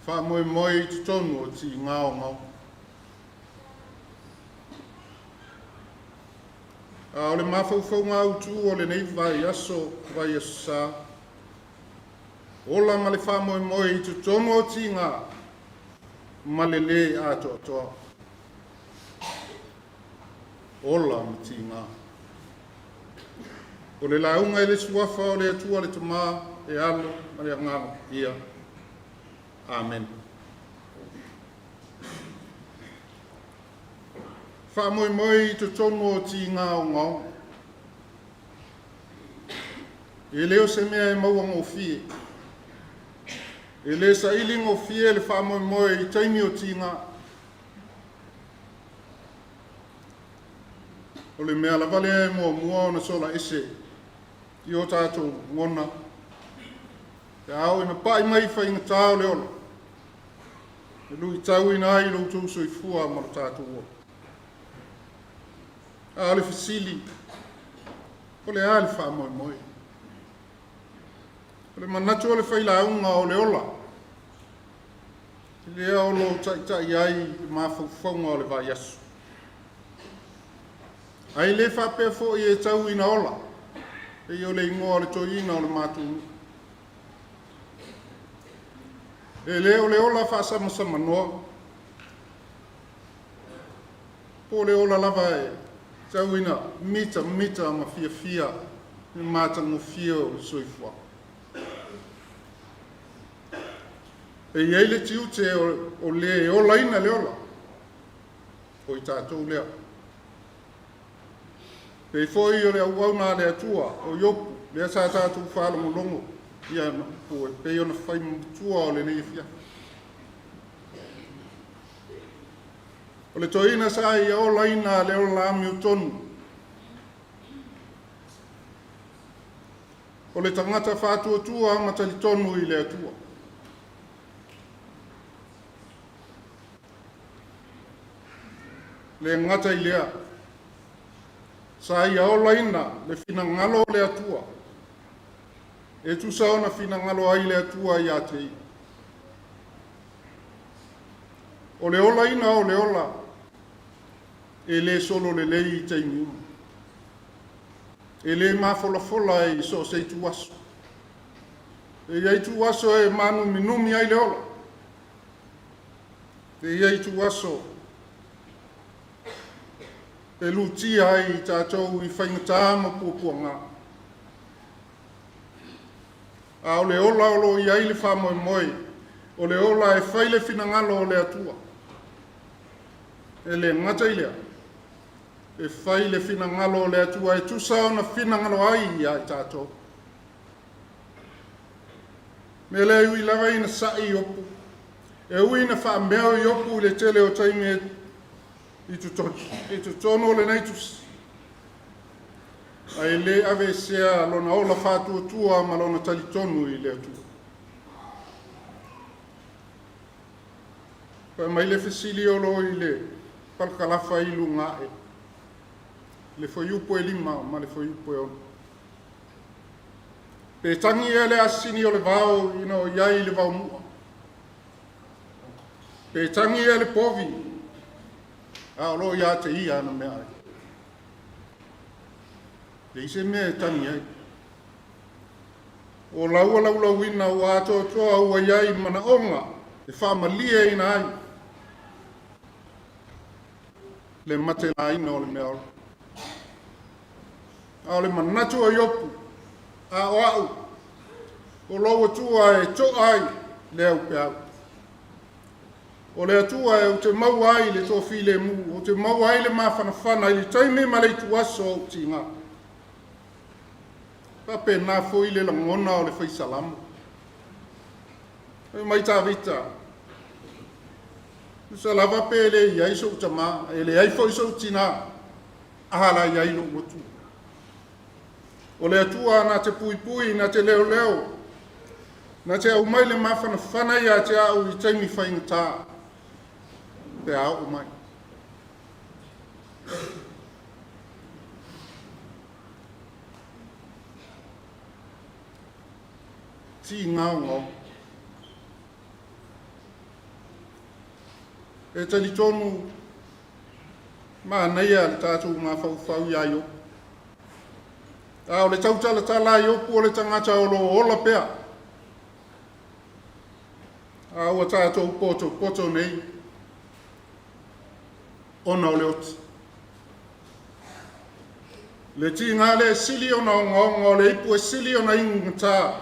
Faamoemoe i totonu o tiga ogaoga. A o le mafaufauga autu o lenei vaiaso, vaiaso sa, ola ma le faamoemoe i totonu o tiga ma le lē atoatoa. Ola ma tiga. O le lauga i le suafa o le Atua le Tama, le Alo ma le Agaga Paia. Amene. Faamoemoe i totonu o tiga ogaoga. E le o se mea e maua gofie. E le saili gofie le faamoemoe i taimi o tiga. O le mea lava lea e muamua ona sola ese i o tatou lagona, pe a oo ina pai mai faigata o le ola, e luitauina ai lo outou soifua ma lo tatou ola. A o le fesili, o le a le faamoemoe? O le manatu o le failauga o le ola, lea o lo o taitai ai le mafaufauga o le vaiaso. Ae le faapea foi e tau ina ola, pei o le igoa o le toeaina o le matou nuu. E le o le ola faasamasamanoa, po o le ola lava e tau ina mitamita ma fiafia i le matagofie o le soifuaga. E i ai le tiute o le e olaina le ola, o i tatou lea. Pei foi o le auauna a le Atua, o Iopu, lea sa tatou faalogologo i ana upu e pei ona fai matua o lenei afiafi. O le toeaina sa ia olaina le ola amiotonu, o le tagata faatuatua ma talitonu i le Atua. Le gata i lea, sa ia olaina le finagalo o le Atua, e tusa ona finagalo ai le Atua ia te ia. O le olaina o le ola e le solo lelei i taimi uma. E le mafolafola i so o se ituaso. E i ai ituaso e mānuminumi ai le ola. E i ai ituaso e lutia ai i tatou i faigata ma puapuaga. A o le ola o lo o i ai le faamoemoe, o le ola e fai le finagalo o le Atua. E le gata i lea, e fai le finagalo o le Atua e tusa ona finagalo ai ia i tatou. Mea lea e ui lava ina sa'i Iopu, e ui ina faameo Iopu i le tele o taimi i totonu o lenei tusi, ae le aveesea lona ola faatuatua ma lona talitonu i le Atua. Fai mai le fesili o lo o i le palakalafa i luga ae, le fuaiupu e 5 ma le fuaiupu e 6. Pe tagi ea le asini o le vao ina o i ai i le vaomu'a? Pe tagi ea le povi a o lo o ia te ia ana meaai? Leai se mea e tagi ai. O laua laulauina ua atoatoa ua i ai manaoga e faamalieina ai le matelaina o le meaola. A o le manatu o Iopu, a o a'u, o lou Atua e to'a ai le aupeau. O le Atua e ou te maua ai le toafilemu, ou te maua ai le mafanafana i le taimi ma le ituaso o ou tiga. Faapena foi le lagona o le fai salamo. Fai mai Tavita, tusa lava pe le i ai sou tamā, e leai foi sou tinā, a la i ai lou Atua. O le Atua na te puipui, na te leoleo, na te aumai le mafanafana ia te a'u i taimi faigata, pe a oo mai. Tigaogaoga. E talitonu manaia le tatou mafaufau iā Iopu. A o le tautalatala a Iopu o le tagata o lo o ola pea. A ua tatou potopoto nei ona o le oti. Le tiga lea e sili ona ogaoga o le ipu e sili ona igugata,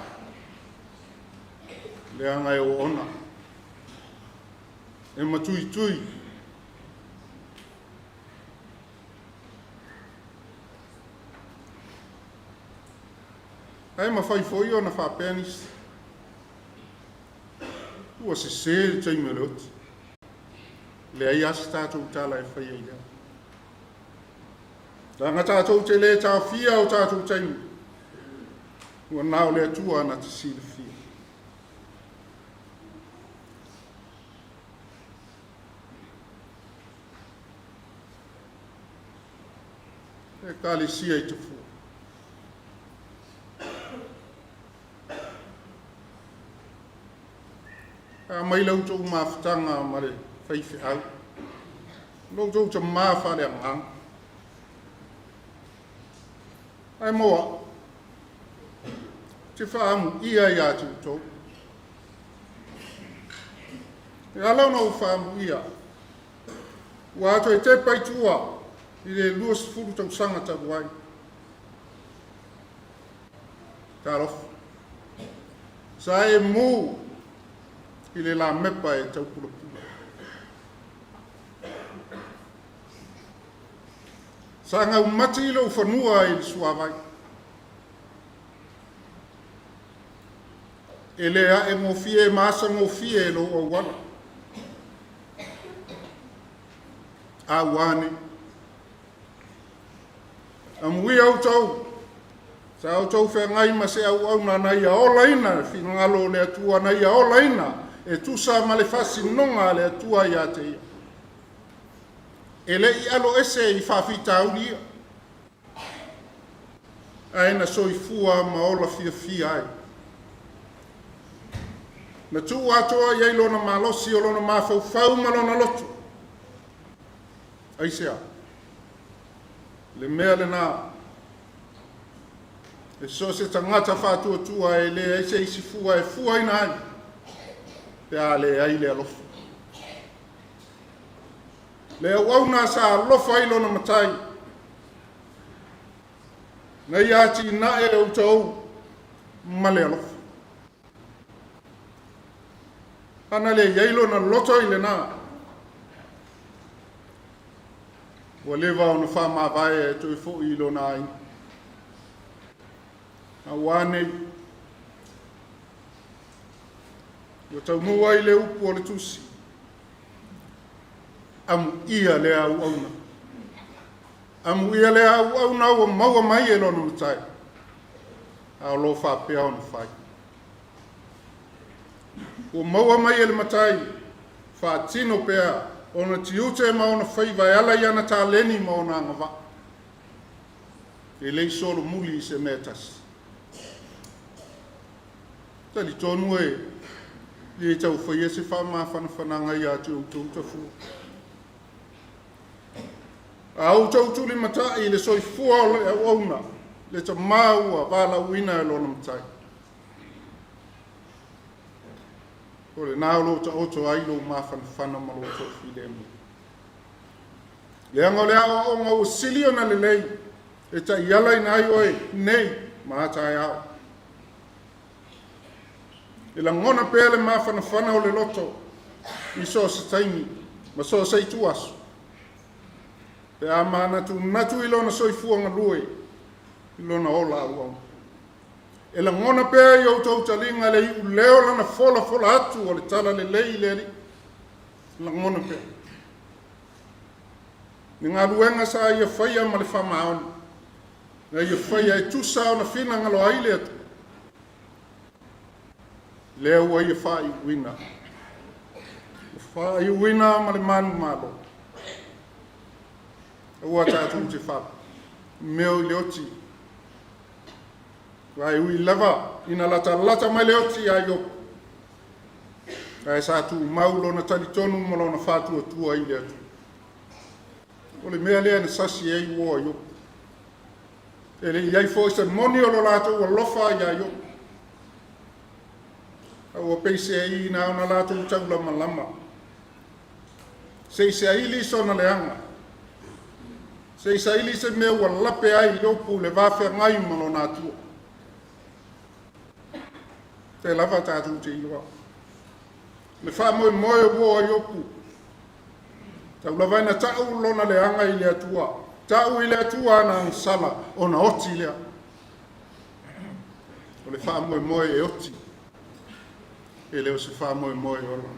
leaga e oona, e matuitui. Ae mafai foi ona faapea nisi, ua sese le taimi o le oti. Leai lava se tatou tala e faia i lea. Leaga tatou te le taofia o tatou taimi, ua na o le Atua na te silafia. Ekalesia i Tafua. A mai la outou mafutaga ma le faifeau, lo outou tamā faaleagaga. Ae mo a'u, ou te faaamuia ia te outou. E ala ona ou faaamuia, ua toe tepa i tua i le 20 tausaga talu ai. Talofa. Sa e mu i le lamepa e taupulapula. Sa gaumati lou fanua i le suavai. E le a'e gofie ma asa gofie lou auala. A ua ane? Amuia outou, sa outou feagai ma se auauna na ia olaina le finagalo o le Atua, na ia olaina e tusa ma le faasinoga a le Atua ia te ia. E le i aloese i faafitauli ia, ae na soifua ma ola fiafia ai. Na tuu atoa i ai lona malosi o lona mafaufau ma lona loto. Aisea? Le mea lena, e so o se tagata faatuatua e leai se isi fua e fuaina ai, pe a leai le alofa. Le auauna sa alofa ai lona matai, na ia atinae outou ma le alofa. Ana le i ai lona loto i lena, ua leva ona faamavae e toe foi i lona aiga. A ua nei, ua taunuu ai le upu o le tusi, amuia lea auauna. Amuia lea auauna ua maua mai e lona matai, a o lo o faapea ona fai. Ua maua mai e le matai Faatino pea ona tiute ma ona faiva e ala i ana taleni ma ona agavaa. E le i solomuli i se mea e tasi. Talitonu e le tau faia se faamafanafanaga ia te outou Tafua. A outou tulimatai i le soifua o le auauna, le tama ua valaauina e lona Matai. O lena o lo o taoto ai lou mafanafana ma lou toafilemu. Leaga o le aoaoga ua sili ona lelei e taialaina ai oe nei ma a taeao. E lagona pea le mafanafana o le loto i so o se taimi ma so o se ituaso, pe a manatunatu i lona soifua galue i lona ola auauna. E lagona pea i outou taliga le iuleo lana folafola atu o le talalelei i le Alii. Lagona pea. Le galuega sa ia faia ma le faamaoni, na ia faia e tusa ona finagalo ai le Atua. Lea ua ia faaiuina. Ua faaiuina ma le manumalo. Aua tatou te faameo i le oti. Aua e ui lava ina latalata mai le oti ia Iopo, ae sa tumau lona talitonu ma lona faatuatua i le Atua. O le mea lea na sasi ai uo a Iopo. E le i i ai foi se moni o lo latou alofa ia Iopo. A ua peiseai na ona latou taulamalama, se i saili sona leaga, se i saili se mea ua lape ai Iopo i le va feagai ma lona Atua. E lava tatou te iloa le faamoemoe o uo a Iopo, tau lava ina tau lona leaga i le Atua, tau i le Atua ana agasala ona oti lea. O le faamoemoe e oti, e le o se faamoemoe ola.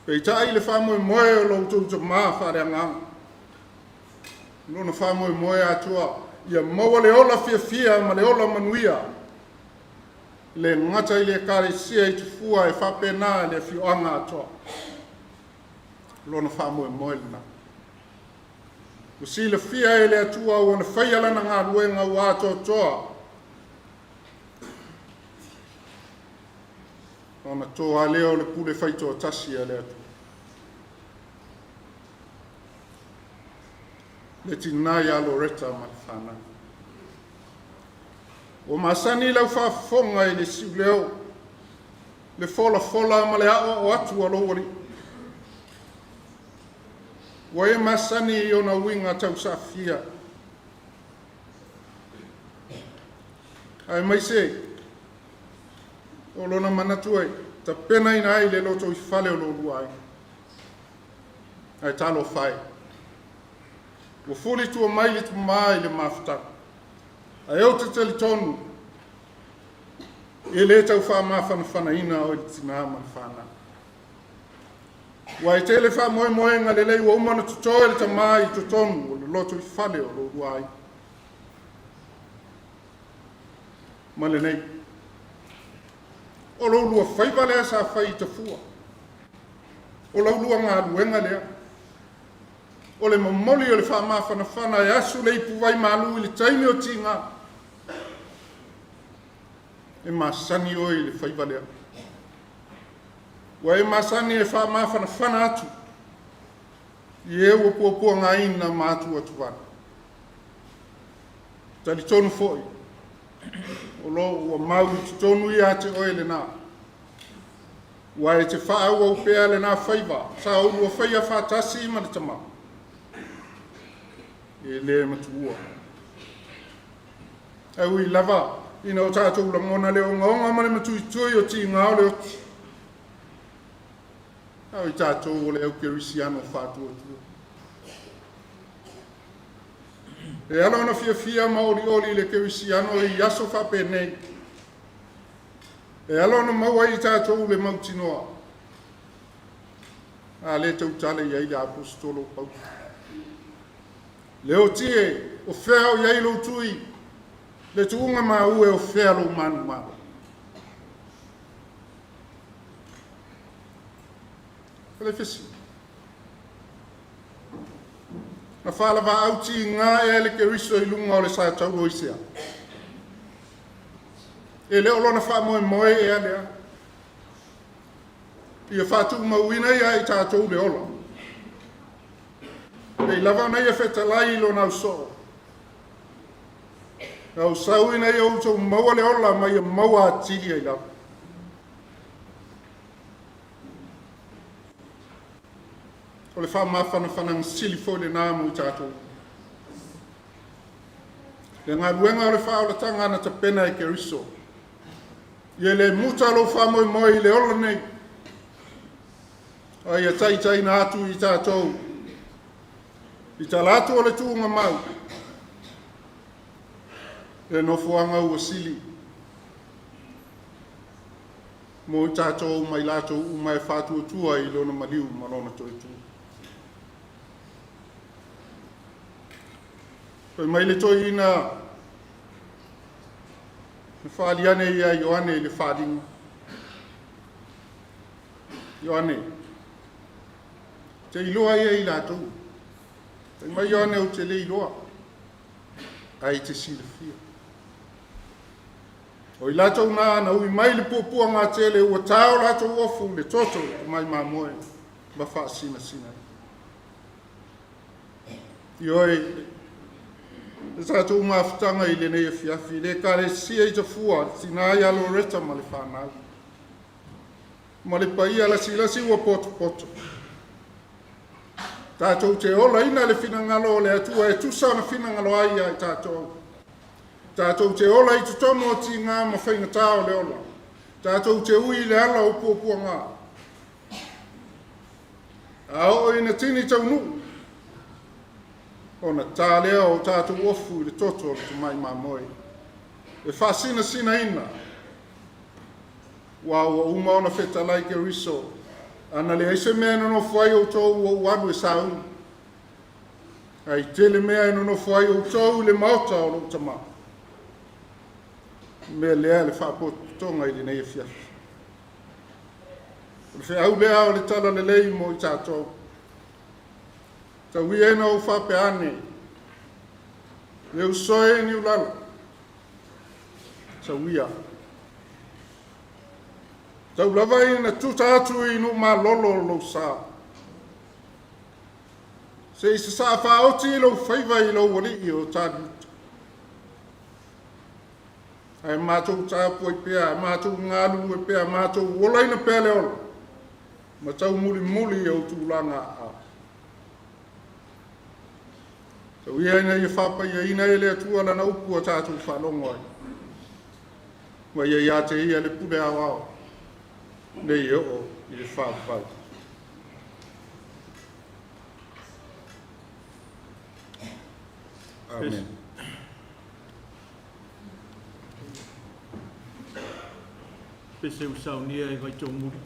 Peitai le faamoemoe o lo outou tama faaleagaga, lona faamoemoe atoa, ia maua le ola fiafia ma le ola manuia, le gata i le Ekalesia i Tafua e faapena le afioaga atoa. Lona faamoemoe lena. Ua silafia e le Atua ua na faia lana galuega ua atoatoa, ona toa lea o le pule faitoatasi a le Atua. Le tina ia Loretta ma le fanau. Ua masani lau faafofoga i le siuleo, le folafola ma le aoao atu a lou alii. Ua e masani i ona uiga tausaafia, aemaise o lona manatu e tapenaina ai le lotoifale o lo oulua aiga. Ae talofa e, ua fulitua mai le tama i le mafutaga, ae ou te talitonu e le tau faamafanafanaina oe le tina ma le fanau. Ua e tele faamoemoega lelei ua uma ona totoe le tama i totonu o le lotoifale o lo oulua aiga. Ma lenei, o lo oulua faiva lea sa fai i Tafua, o la oulua galuega lea, o le momoli o le faamafanafana e asu le ipuvai malu i le taimi o tiga. E masani oe i le faiva lea. Ua e masani e faamafanafana atu i e ua puapuagaina ma atuatuvale. Talitonu foi, o lo ua mau i totonu ia te oe lena. Ua e te faaauau pea lena faiva sa oulua faia faatasi ma le tama. E le matua. Ae ui lava ina o tatou lagona le ogaoga ma le matuitui o tiga o le oti, a o i tatou o le au kerisiano faatuatua. E ala ona fiafia ma olioli le kerisiano i aso faapenei, e ala ona maua ai i tatou le mautinoa, a le tautala i ai le aposetolo o Paulo. Le oti e, o fea o i ai lou tui, le tuuga maue o fea lou manumalo. O le fesili, na faalavaau tiga ea le Keriso i luga o le satauro i se a? E le o lona faamoemoe ea lea ia faatumauina ia i tatou le ola. Pei lava ona ia fetalai i lona ausoo, na ou sau ina ia outou maua le ola ma ia maua atili ai lava. O le faamafanafanaga sili foi lena mo i tatou. Le galuega o le faaolataga na tapena e Keriso, ia le muta lou faamoemoe i le ola nei, a ia taitaiina atu i tatou i tala atu o le tuugamau, le nofoaga ua sili mo i tatou ma i latou uma e faatuatua i lona maliu ma lona toetu. Fai mai le toeaina na faali ane ia Ioane i le faaaliga. Ioane, te iloa ia i latou. Fai mai Ioane, ou te le iloa, ae te silafia. O i latou na na ui mai le puapuaga tele ua tao latou ofu i le toto o le tamai mamoe ma faasinasina. Ioe, le tatou mafutaga i lenei afiafi, le Ekalesia i Tafua, tina ia Loreta ma le fanau, ma le paia lasilasi ua potopoto. Tatou te olaina le finagalo o le Atua e tusa ona finagalo ai ia i tatou. Tatou te ola i totonu o tiga ma faigata o le ola. Tatou te ui i le ala o puapuaga. A oo ina tini taunuu, ona ta lea o tatou ofu i le toto o le tamai mamoe. E faasinasinaina, ua ua uma ona fetalai Keriso, ana leai se mea e nonofo ai outou ua ou alu e sauni. Ai tele mea e nonofo ai outou i le maota o lou tama. Mea lea le faapotopotoga i lenei afiafi. O le feau lea o le tala lelei mo i tatou. Tau ia ina ou faapea ane, le uso e Niulalo, tau ia. Tau lava ina tuta atu i nuu malolo lou sa. Se i sasaa faaoti lou faiva i lou alii o taliuta. Ae matou tapuai pea, matou galulue pea, matou olaina pea le ola, ma taumulimuli i ou tulaga aao. Tau ia ina ia faapaiaina e le Atua lana upu a tatou faalogo ai. Ma ia ia te ia le pule aoao, nei e oo i le faavavau. Amen. Pese ua saunia e Vaitoomuli.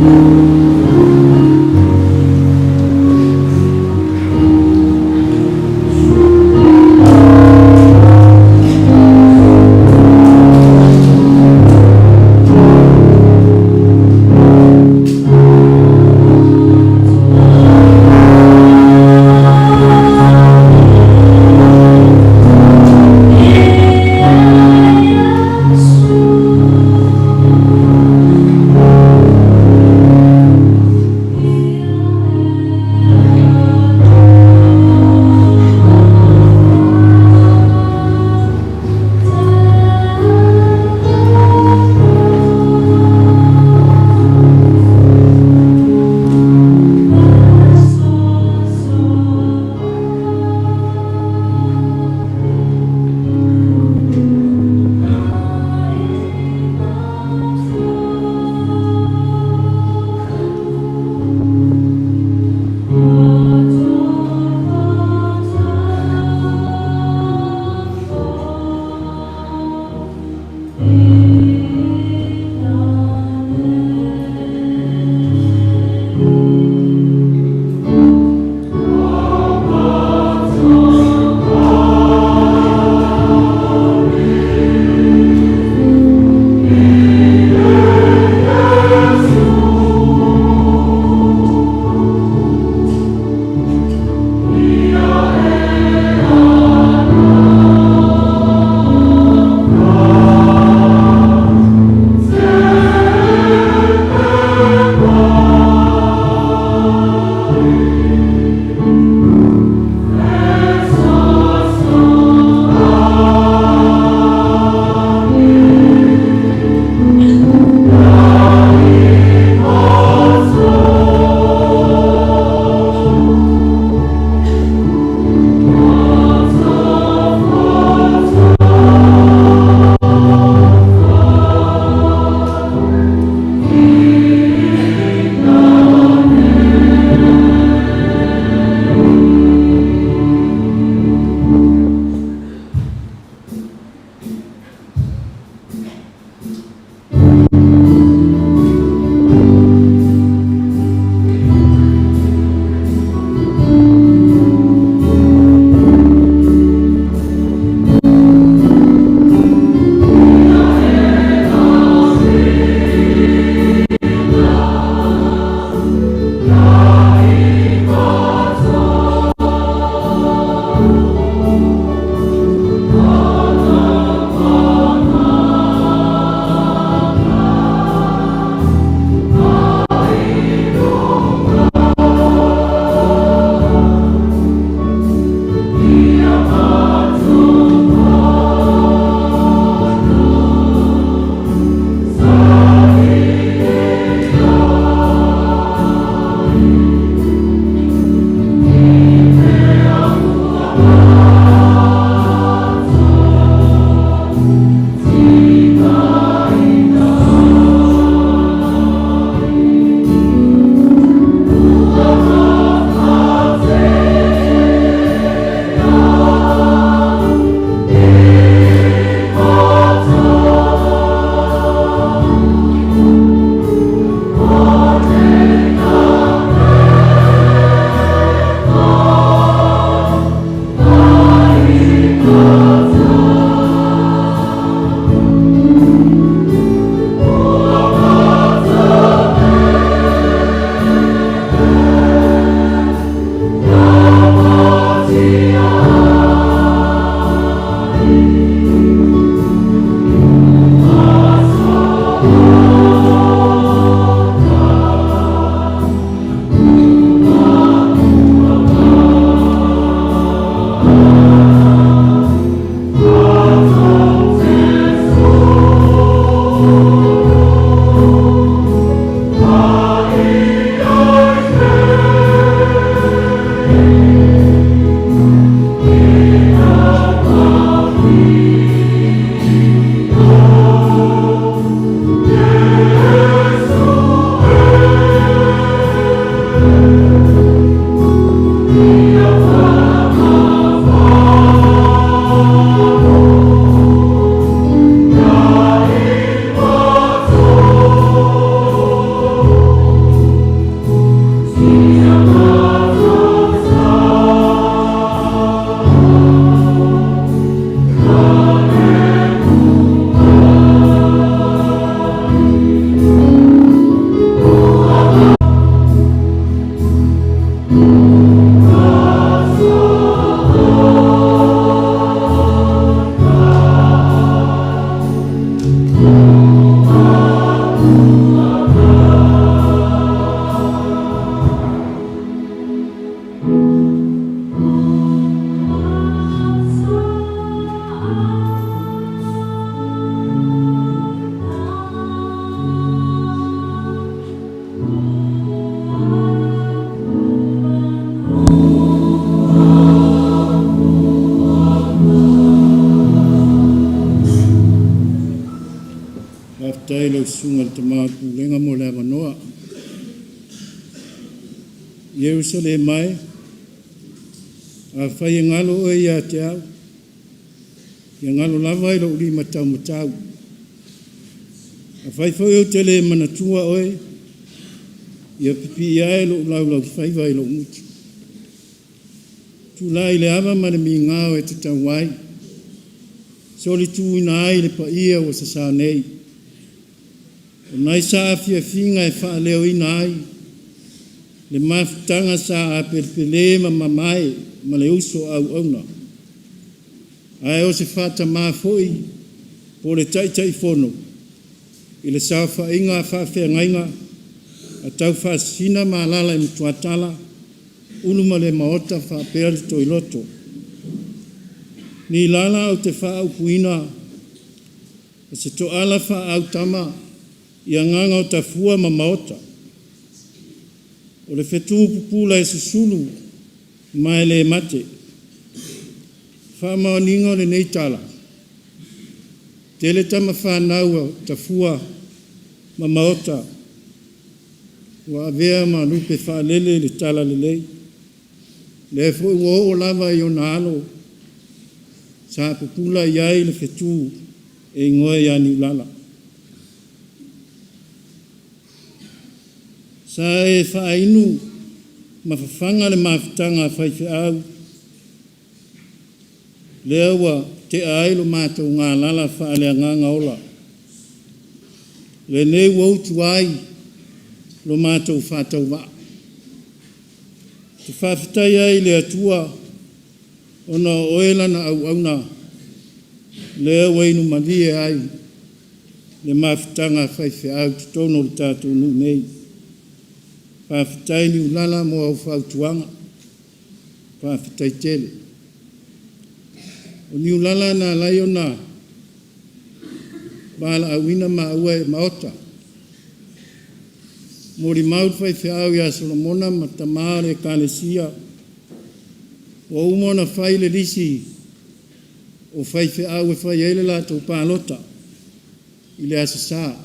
Yes. susuga i le tama o le pulega mo le avanoa. Ierusalema e, afai e galo oe ia te au, ia galo lava i lou lima taumatau. Afai foi ou te le manatua oe, ia pipii ae lou laulaufaiva i lou gutu. Tulai i le ava ma le migao e tatau ai, solituina ai le paia ua sasā nei. O nai saafiafiga e faaleoina ai le mafutaga sa apelepele ma mamae ma le uso auauna. Ae o se faatamā foi po o le Taitaifono i le saofaiga a faafeagaiga a Taufaasisina ma alaala i Matuatala, Ulumalemaota faapea le Toiloto. Ni lala ou te faaupuina o se toala faaautama i agaga o Tafua ma Maota, o le fetu pupula e susulu ma e le mate. Faamaoniga o lenei tala, tele tama fanau a Tafua ma Maota ua avea ma lupe faalele i le talalelei. Lea foi ua oo lava i ona alo sa pupula i ai le fetu e igoa ia Niulala. Sa e faainu ma fafaga le mafutaga a faifeau, lea ua tea ai lo matou galala faaleagaga ola. Lenei ua utu ai lo matou faatauvaa. Ou te faafetai ai i le Atua ona o oe lana auauna, lea ua inu malie ai le mafutaga a faifeau i totonu o le tatou nuu nei. Faafetai Niulala mo au fautuaga, faafetai tele. O Niulala na ala ai ona valaauina maua e Maota, molimau le faifeau ia Solomona ma tama o le Ekalesia, ua uma ona fai le lisi o faifeau e fai ai le latou palota i le Aso Sa,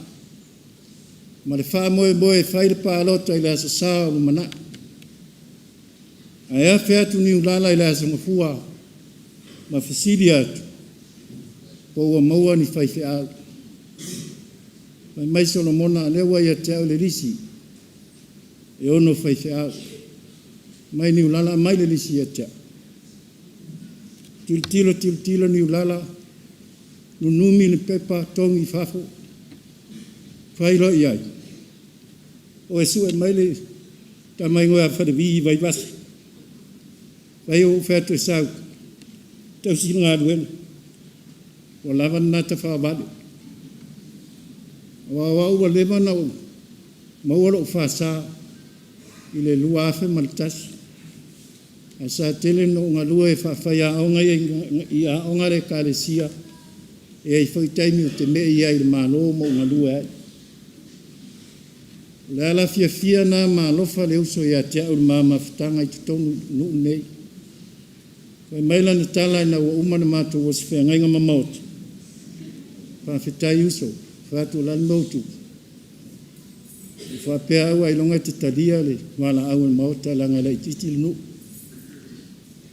ma le faamoemoe e fai le palota i le Aso Sa o lumanai. Ae afe atu Niulala i le Aso Gafua ma fesili atu po ua maua ni faifeau. Fai mai Solomona, o lea ua ia te au le lisi e 6 faifeau. Fai mai Niulala, aumai le lisi ia te au. Tilotilo, tilotilo Niulala, nunumi le pepa togi i fafo, fai loa i ai, o e sue mai le tama igoa ia Falevi i Vaivase. Fai ua ou fai atu e sau, tausi le galuega, ua lava lena tafaovale. Aua o au ua leva ona ou maua lou faasa i le 2001, ae sa tele ina ou galue faafaiaoga i aoga a le Ekalesia, e i ai foi taimi ou te mei ai i le Malo ma ou galue ai. O le ala fiafia lena ma alofa le uso ia te au i le ma mafutaga i totonu o nuu nei. Fai mai lana tala ina ua uma ona matou oso feagaiga ma Maota, faafetai uso, fai atu o le a le mea ua tupu? Ua faapea au ailoga e te talia le valaau a le Maota leaga e laitiiti le nuu.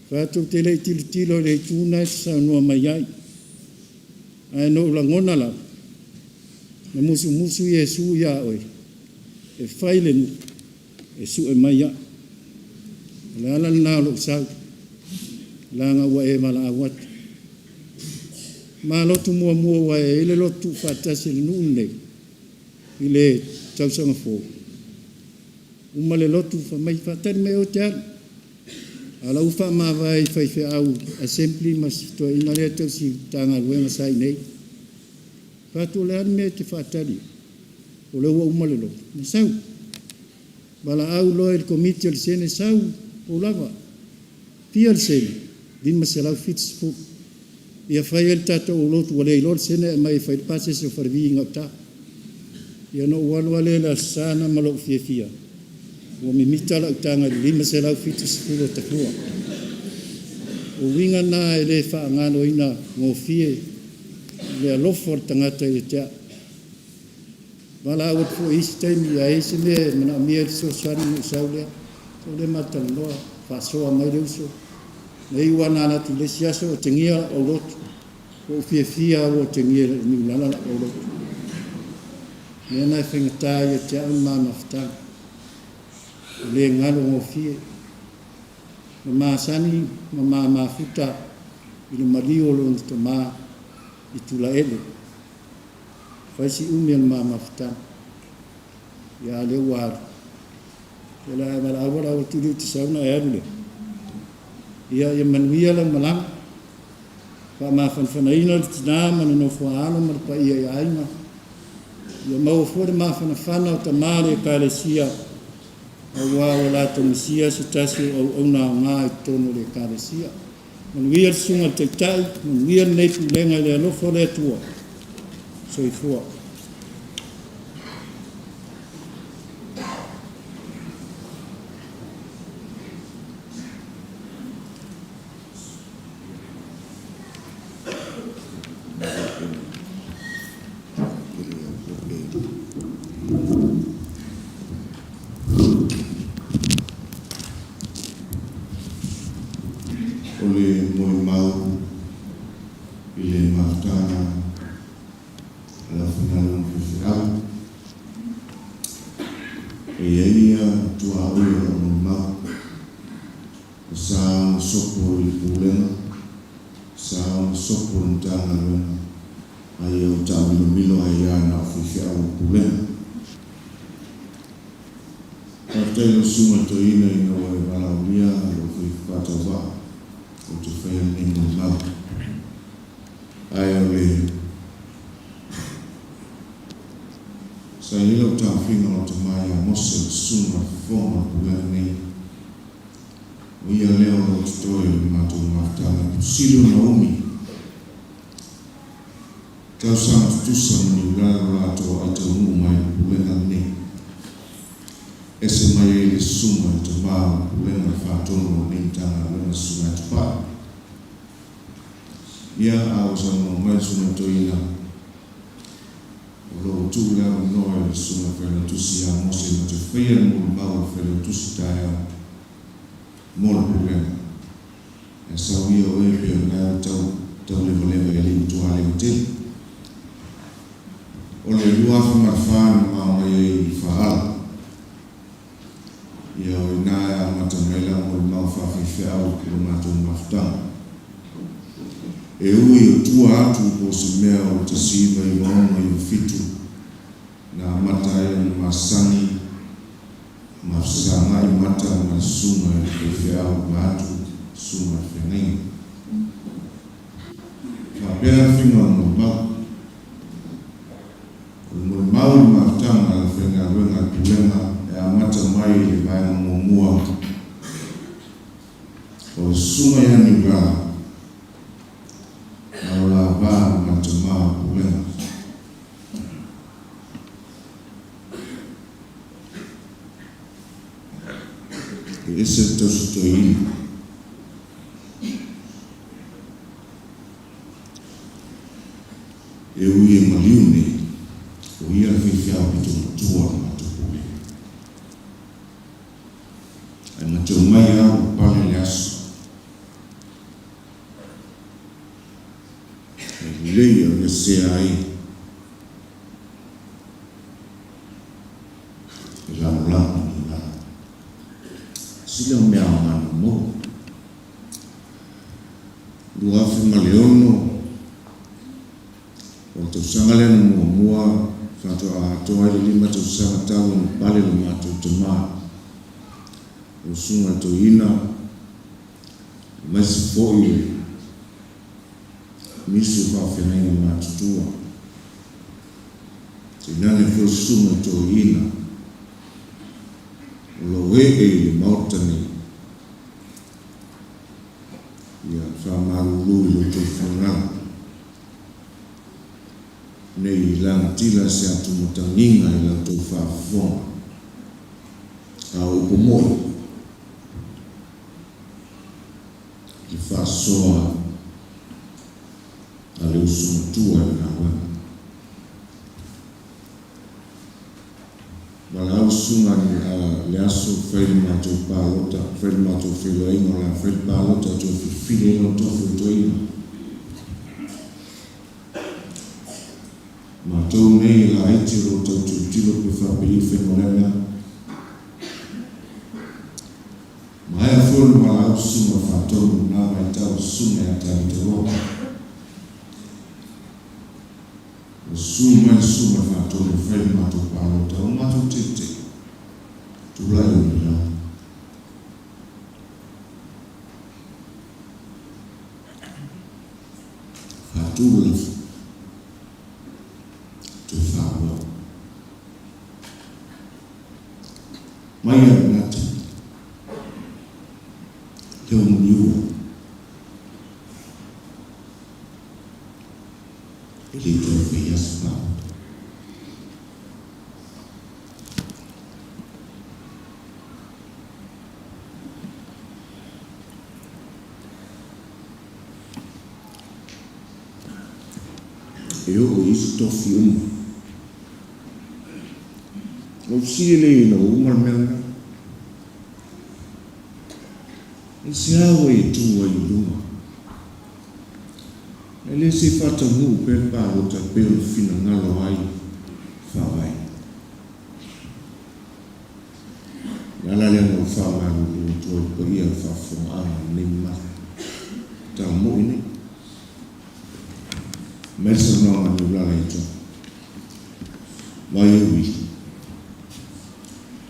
Fai atu ou te le i tilotilo i le itu lena e te saunoa mai ai. Ae na ou lagona lava, na musumusu Iesu ia oe, e fai le nuu, e sue mai au. O le ala lena o lou sau, leaga ua e valaau atu. Ma lotu muamua ua e i ai le lotu tuufaatasi a le nuu lenei i le tausaga fou. Uma le lotu fai mai, faatali mai ou te alu. A o la ua faamavae i faifeau Assembly ma si toeaina lea tausi Matagaluega sa i inei. Fai atu o le a le mea e te faatali ai? O lea ua uma le lotu, na sau. Valaau loa i le komiti o le sene, sau, ua lava. Fia le sene? 570. Ia fai ai le tatou lotu ua le iloa le sene ae aumai e fai ai le pasese o Falevi i gauta. Ia ona ou alu lava lea i le Aso Sa lena ma lou fiafia, ua mimita lau taga i le 570 o Tafua. O uiga na e le faagaloina gofie le alofa o le tagata ia te au. Valaau atu foi i isi taimi a i ai se mea e manaomia ai le fesoasoani ona ou sau lea. Sau lea ma talanoa, faasoa mai le uso. Na iu lava ina alu atu i le isi aso o otegia la'u aulotu. Ua ou fiafia lava ua otegia e le niulala la'u aulotu. O le mea lena e faigata ai ia te au le ma mafutaga. E le galo gofie. Na masani ma ma mafuta i le maliu o lona tama i Tulaele. Fai si umi o le ma mafutaga. Ia a lea ua alu. Ia o le a e valaau valaau atu i le te sau ona e alu lea. Ia, ia manuia lau malaga. Faamafanafanaina le tina ma le nofo a alo ma le paia i aiga. Ia maua foi le mafanafana o tama o le Ekalesia, aua ua latou misia se tasi o auauna aoga i totonu o le Ekalesia. Manuia le susuga i le Taitai, manuia lenei pulega i le alofa o le Atua. Soifua. O le molimau i le mafutaga a le aufaigaluega faifeau, e i ai ia tuaoi o lau molimau. E sa ona sopo i le Pulega, sa ona sopo i le Matagaluega, a ia ua taamilomilo ai lava na o faifeau o le Pulega. Faafetai i lau Susuga i le Toeaina ina ua e valaaulia lou faatauvaa ou te faia lenei molimau. Ae o le sa i ai lau taofiga o le tama ia Mose o le susuga i le fofoga o le Pulega nei, o ia lea o lo o totoe i le matou mafutaga e pito sili ona umi tausaga tutusa ma Niulala lo latou aai taunuu mai i le Pulega lenei. Ese mai ai le susuga i le tama o le Pulega le faatonu o lenei Matagaluega le Susuga ia Tupai. Ia, a ua saunoa mai le Susuga i le Toeaina, o lo o tuu le avanoa i le Susuga i le Failautusi ia Mose na te faia le molimau a le Failautusi taeao mo le Pulega. Ae sau ia oe pei o lena ua tau taulevaleva e le i matua leva tele. O le 2004 na ma omai ai i Faaala. Ia, o i ina e amata mai ai lau molimau faafaifeau i le matou mafutaga. E ui o tua atu po o se mea o le 1996 na amata ai ona masani ma fesagai mata ma le susuga i le faifeau vaeatu susuga i le feagaiga. Faapea le faiga o le molimau. O le molimau i le mafutaga a le aufaigaluega a le Pulega e amata mai i le vaega muamua o le Susuga ia Niulala na o la va ma le tama o le Pulega. E ese le tausi toeaina. E ui e maliu nei, o ia le faifeau pito matua o le matou Pulega. Ae ma te omai lava ua pale le aso. E lelei o ia sea ai e lagolago i la sila o mea aoga na maua. 2006, o le tausaga lea na muamua faatoa atoa ai le 5 tausaga talu ona pale lo matou tama, lau Susuga i le Toeaina, aemaise foi le nisi o faafeagaiga matutua. Tainane foi le Susuga i le Toeaina o lo o ee i le Maota nei. Ia faamalulu i lo outou finagalo ne i lagatila se atumatagiga i la outou faafofoga, a o upu moni i le faasoa a le uso matua i le galuega. Valaau susuga le aso fai le matou palota, fai le matou feiloaiga o le a fai le palota e toe filifili ai lona tofi o le toeaina. Matou nei e laiti o lo o tau tilotilo pe faapei le faiga o lea mea. Maea foi ona valaau susuga o le faatonu i lena vaitau le susuga ia Tavita Roka. Ua susu mai le susuga i le faatonu e fai le matou palota, ua matou teuteu. Tulai o Niuao. Faatu le lafo. Toe faaauau. Mai lava i lena taimi, lea ua niua. E le toe faia se palota. E oo i isi tofi uma. Ua fesili lea ina ua uma le mea lena. Aisea ua e tu ai i luga? E le se i faataunuu pea le palota e pei ona finagalo ai Faavae. O le ala lea na ou faamalulu atu ai i le paia o le faafofogaaga i lenei mamalu. Tala moi nei. Mai le saunoaga a Niulala ia te au. Mai e ui,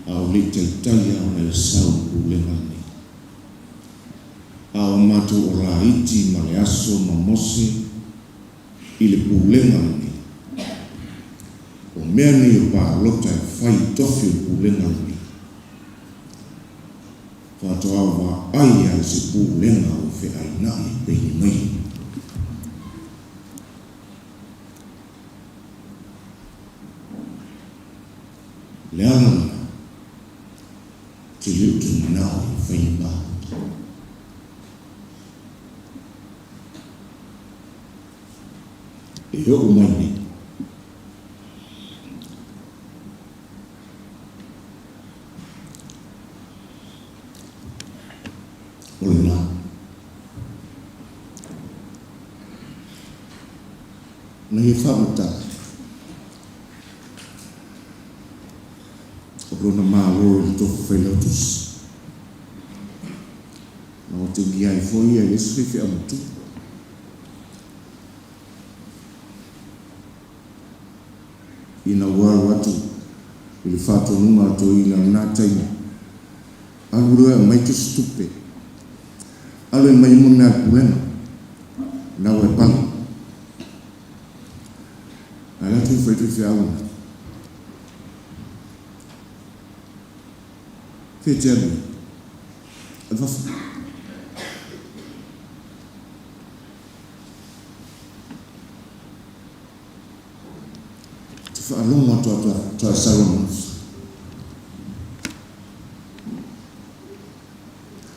a o le i taitai lava ona e sau i le pulega lenei. A o matou o laiti ma le aso ma Mose i le pulega lenei. O mea nei o palota e fai i tofi o le pulega lenei. Faatoa vaai lava i se pulega ua feainai e pei nei. Le ala lena, te le o toe manao e fai ni palota. E oo mai nei. O lena. Na ia faamatala o lona Malo i le tofu failautusi. Na otegia ai foi ia e le isi faifeau matua. Ina ua alu atu i le faatonuga a toeaina i lena taimi, alu loa e aumai tusi tupe, alu e aumai uma mea a le pulega, na ua e pale. Ae alu atu e fai faifeau ina. Fea e te alu ai? Alu fafo. Te faalogo atu a toa sau ananafi.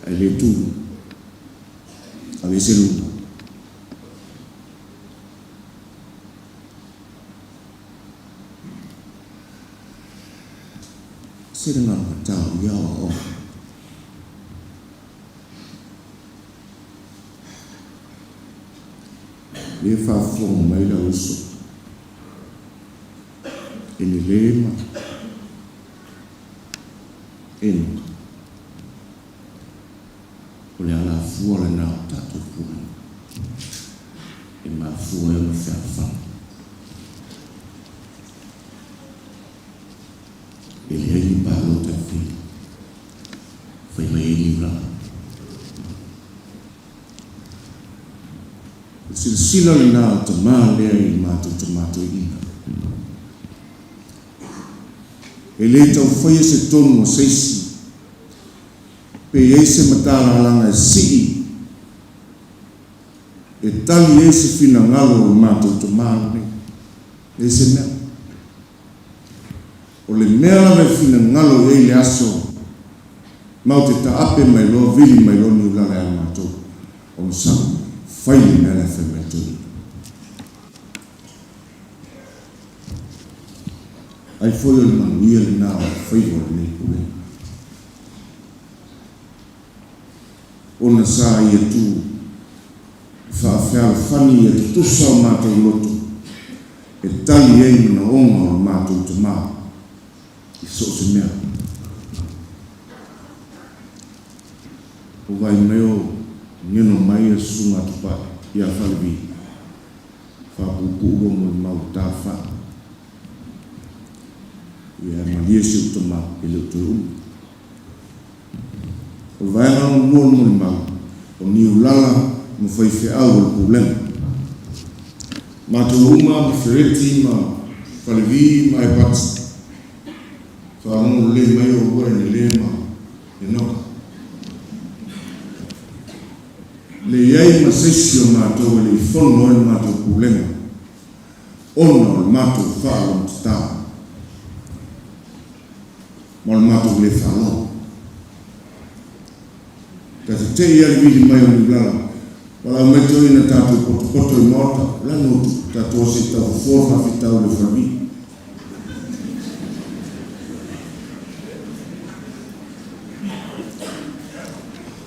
Ae le tu. Aveese luga. Se le galugatao i aoaoga. Lea e faafofoga mai lau uso e lelei ma Enoka, o le alafua lena o tatou pulega e mafua ai ona fealofani. E leai ni palota e faia, fai mai ai Niulala. O le silasila lena o tama lea i le matou tama toeaina. E le tau faia se tonu a se isi, pe i ai se matalalaga e sii e tali ai se finagalo o le matou tama lenei. Leai se mea. O le mea lava e finagalo i ai le aso, matou te taape mai loa vili mai loa Niulala ia matou, ona sau, fai le mea la e fai mai le toeaina. Ai foi o le manuia lena o alofaiva o lenei Pulega. Ona sa ia tu faafealofani ia tutusa o matou loto e tali ai manaoga o le matou Tama i so o se mea. O vai mai o geno mai ia Susuga a Tupai ia Falevi, faapuupuu lua molimau tafai. Ia e malie si ou tama e le o toe umi. O le vaega lona lua o le molimau, o Niulala ma faifeau o le Pulega. Matou uma ma Fereti ma Falevi ma Epati. Faalogo lelei mai oulua e Nele ma Enoka. Le i ai ma se isi o matou e le i fono ai le matou Pulega ona o le matou faalogotata ma o le matou le faalogo. Ta te te i a le vili mai o Niulala, valaau mai toeaiina tatou potopoto i maota, o le a le mea ua tupu, tatou o se i taufofoa le faafitauli o Falevi.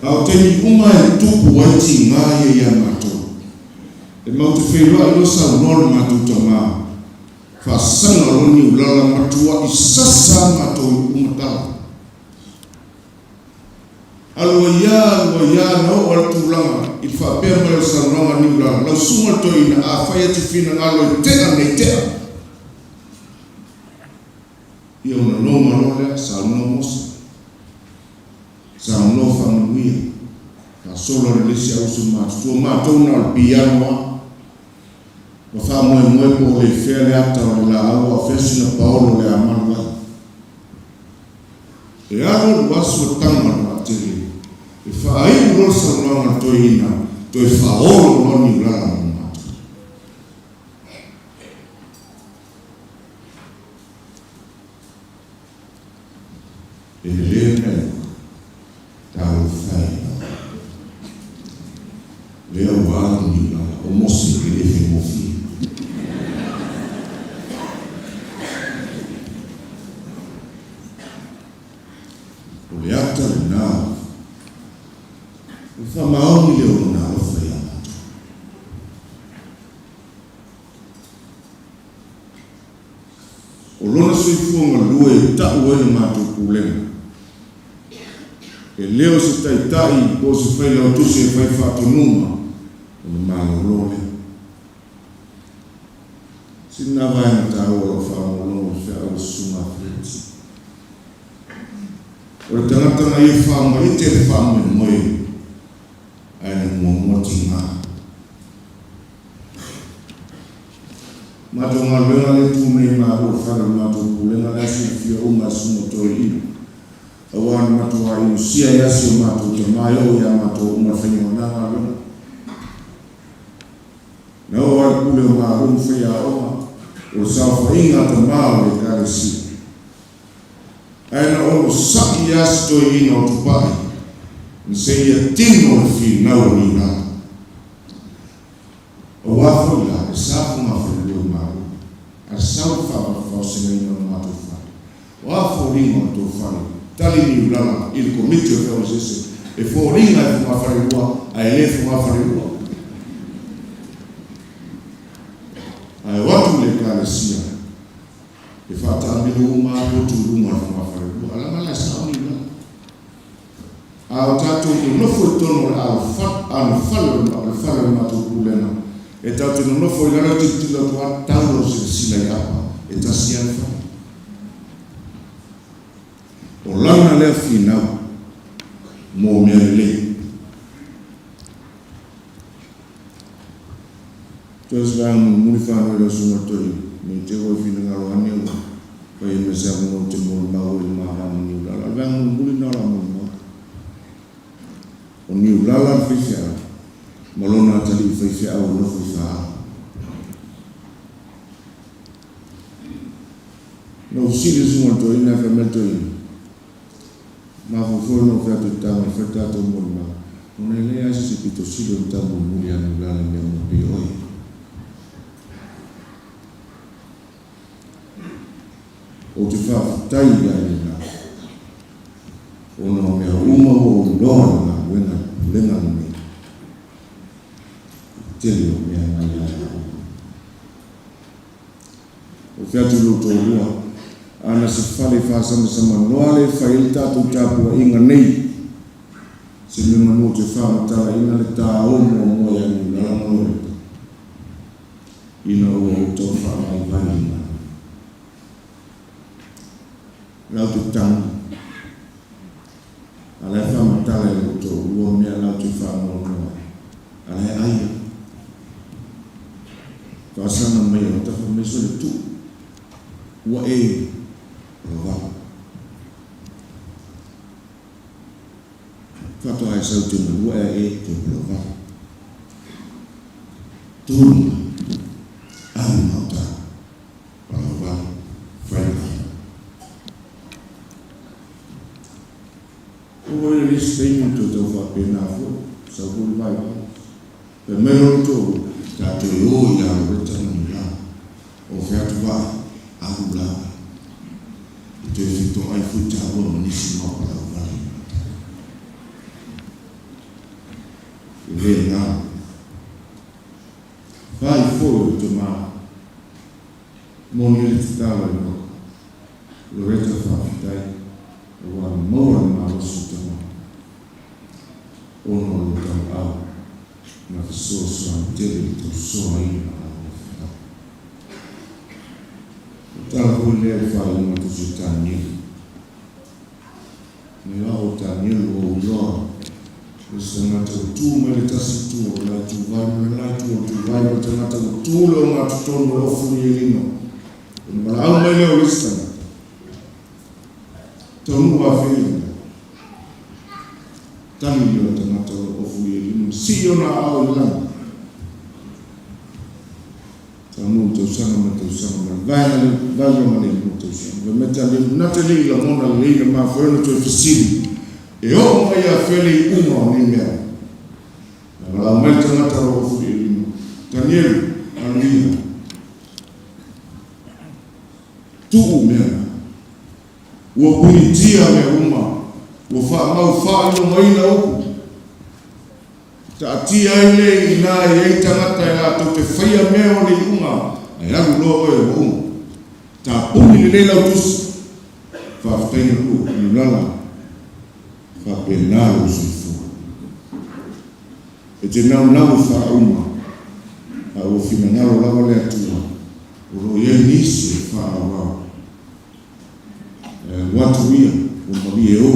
A o taimi uma e tupu ai tiga ia ia matou, e matou te feiloai loa saunoa le matou tama, faasaga loa Niulala matuai sasa a matou i uma tala. Alu ai a, alu ai a, na oo a le tulaga i le faapea mai o le saunoaga a Niulala, lau susuga le toeaina, afai e te finagalo e tea nei tea, ia ona noma loa lea, saunoa Mose, saunoa Faamanuia, faasolo a le isi auuso matutua, matou na o le piano a, ma faamoemoe po o le fea le ata o le laau a o fea sina paolo o le a malu ai. E alu alu asu a tama le vaatele, e faaiu loa le saunoaga a le toeaina, toe faaolo loa Niulala mo matou. E le mea talofa e lea ua alu Niulala, o Mose e le faigofie. O le ata lena o le faamaoni lea o Lona alofa ia matou. O Lona soifua galue e tau ai le matou pulega. E le o se taitai po o se failautusi e fai faatonuga, ona malolo lea. Sina vaega taua o lau faalogologo i le feau a le Susuga a Feleti. O le tagata na ia faamaite le faamoemoe ae na muamua tiga. Matou galuega lea tu nei maua i le fale o le matou pulega la e silafia uma e Susuga Toeaina. Aua na matuā inusia ai si o matou tama e oo iā matou uma le faiga o na galuega. Na oo lava i le pule o Malo ma faiaoga o le saofaiga a tama o le Ekalesia. Ae na onosai lava si toeaina o Tupai na seia tino le finau o Niulala. Aua foi la e sa fogafalelua i Malo, ae sau le faavafaosegaina o le matou fale. O a foliga o le tou fale? Tali Niulala i le Komiti o Feaoisese, e foliga e fogafalelua ae le fogafalelua. Ae o atu le Ekalesia e faataamilo uma a potu i luga o le fogafalelua. A leaga la e sao Niulala. A o tatou nonofo i totonu o le alofale o le fale o le matou pulega, e tatou te nonofo i lalo e tilotilo atu lava tau lau silasila i apa, e tasi lava le fale. O lana lea finau mo mea lelei. Toe se vaega mulimuli whānau i lau susuga toeaina, nei te ua i finagalo ane ua fai ai ma se avanoa ou te molimau ai i le mava ma Niulala. O le vaega mulimuli lena o le a molimau. O Niulala le faifeau ma lona atalii faifeau e nofo i Faaga. Na ou fesili i le susuga i le toeaina ae fai mai le toeaina, Mafaufau ona ou fai atu i le tama e fai le tatou molimau, ona e leai lava se isi pito sili o le taumolimoli ia Niulala i mea uma pei o oe. Ou te faafetai ia i lena. Fai atu i lou toalua, Ana se fale faasamasamanoa le e fai ai le tatou tapuaiga nei, se mea manu ou te faamatalaina le ta o muamua ia Niulala ma Loreta, ina ua ou tau faavaivai i le galuega. Lau te tagi, a la e faamatala i lou toalua mea la ou te faanoanoa ai, a la e ai au. Faasaga mai au tafa mai sole tuu, ua e palavalo. Faatoa e sau te galua ea e toe palavalo. Tonu mai, alu gauta. Palavalo, fai ai. Ua i le isi taimi toe tau faapena foi, sau foi le vaivai. Fai mai loa le toalua, ta toe o ia Loreta ma Niulala. O fea atu vaa, alu la oe. E toe fetoai foi taua ma nisi mau palauvale i gauta. E le galo. Fai foi o le tama. Moni le tatalo i Mako. Loreta faafetai aua na maua le malosi o tama ona o lo tauau na fesoasoani tele i le tausoaina o lau feau. O tala foi lea i le faaiuga o Tusi o Tanielu. Nei la o Tanielu ua ou iloa o se tagata ua tu mai le tasi itu o le la ituvai ma le la itu o le tuvai ma le tagata ua tu le ogatotonu o le ofu lielino. Ona valaau mai lea o le isi tagata. Taunuu afea i lea. Tali lea o le tagata o le ofu lielino, sii ona aao i le lagi. Taunuu i tausaga ma tausaga ma le vaega le vaega ma le lua tausaga. Fai mai Tanielu, na te le i lagona lelei le mafoe ona toe fesili, E oo mai ia fea le iuga o nei mea? Na valaau mai le tagata o lo o fuli i lima, Tanielu, alu ia. Tuu mea na. Ua punitia mea uma, ua faamau faailogaina upu. Taatia ai le i ina e i ai tagata e latou te faia mea o le iuga, ae alu loa oe ua uma. Tapuni lelei lau tusi. Faafetai na lua, Niulala, faapena lou soifua. E te naunau e faauma, a ua finagalo lava le Atua, o lo o i ai nisi e faaauau. E alu atu ia, ua malie o,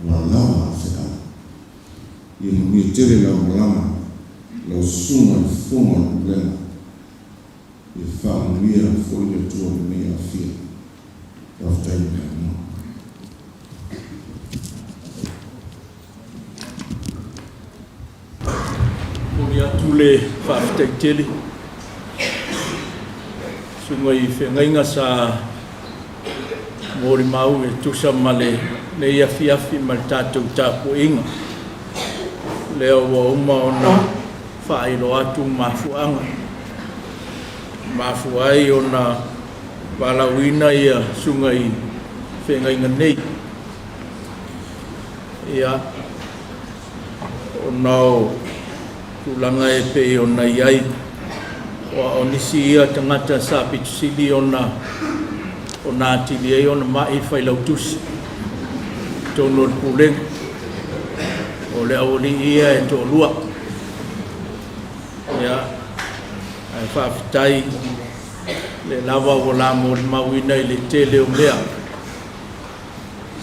ua lava a feau. Ia manuia tele lau malama, lau susuga i le fofoga o le pulega. Ia faamanuia foi le Atua i lenei aofia. Faafetai mo le avanoa. Momoli atu le faafetai tele susuga i feagaiga sa molimau e tusa ma lenei afiafi ma le tatou tapuaiga. Lea ua uma ona faailoa atu mafuaaga e mafua ai ona valaauina ia susuga i feagaiga nei. Ia, ona o tulaga e pei ona i ai, aua o nisi ia tagata sa pito sili ona ona atili ai ona ma'i failautusi i totonu o le Pulega. O le aualii ia e toalua. Ia, ae faafetai lea lava ua la molimauina i le tele o mea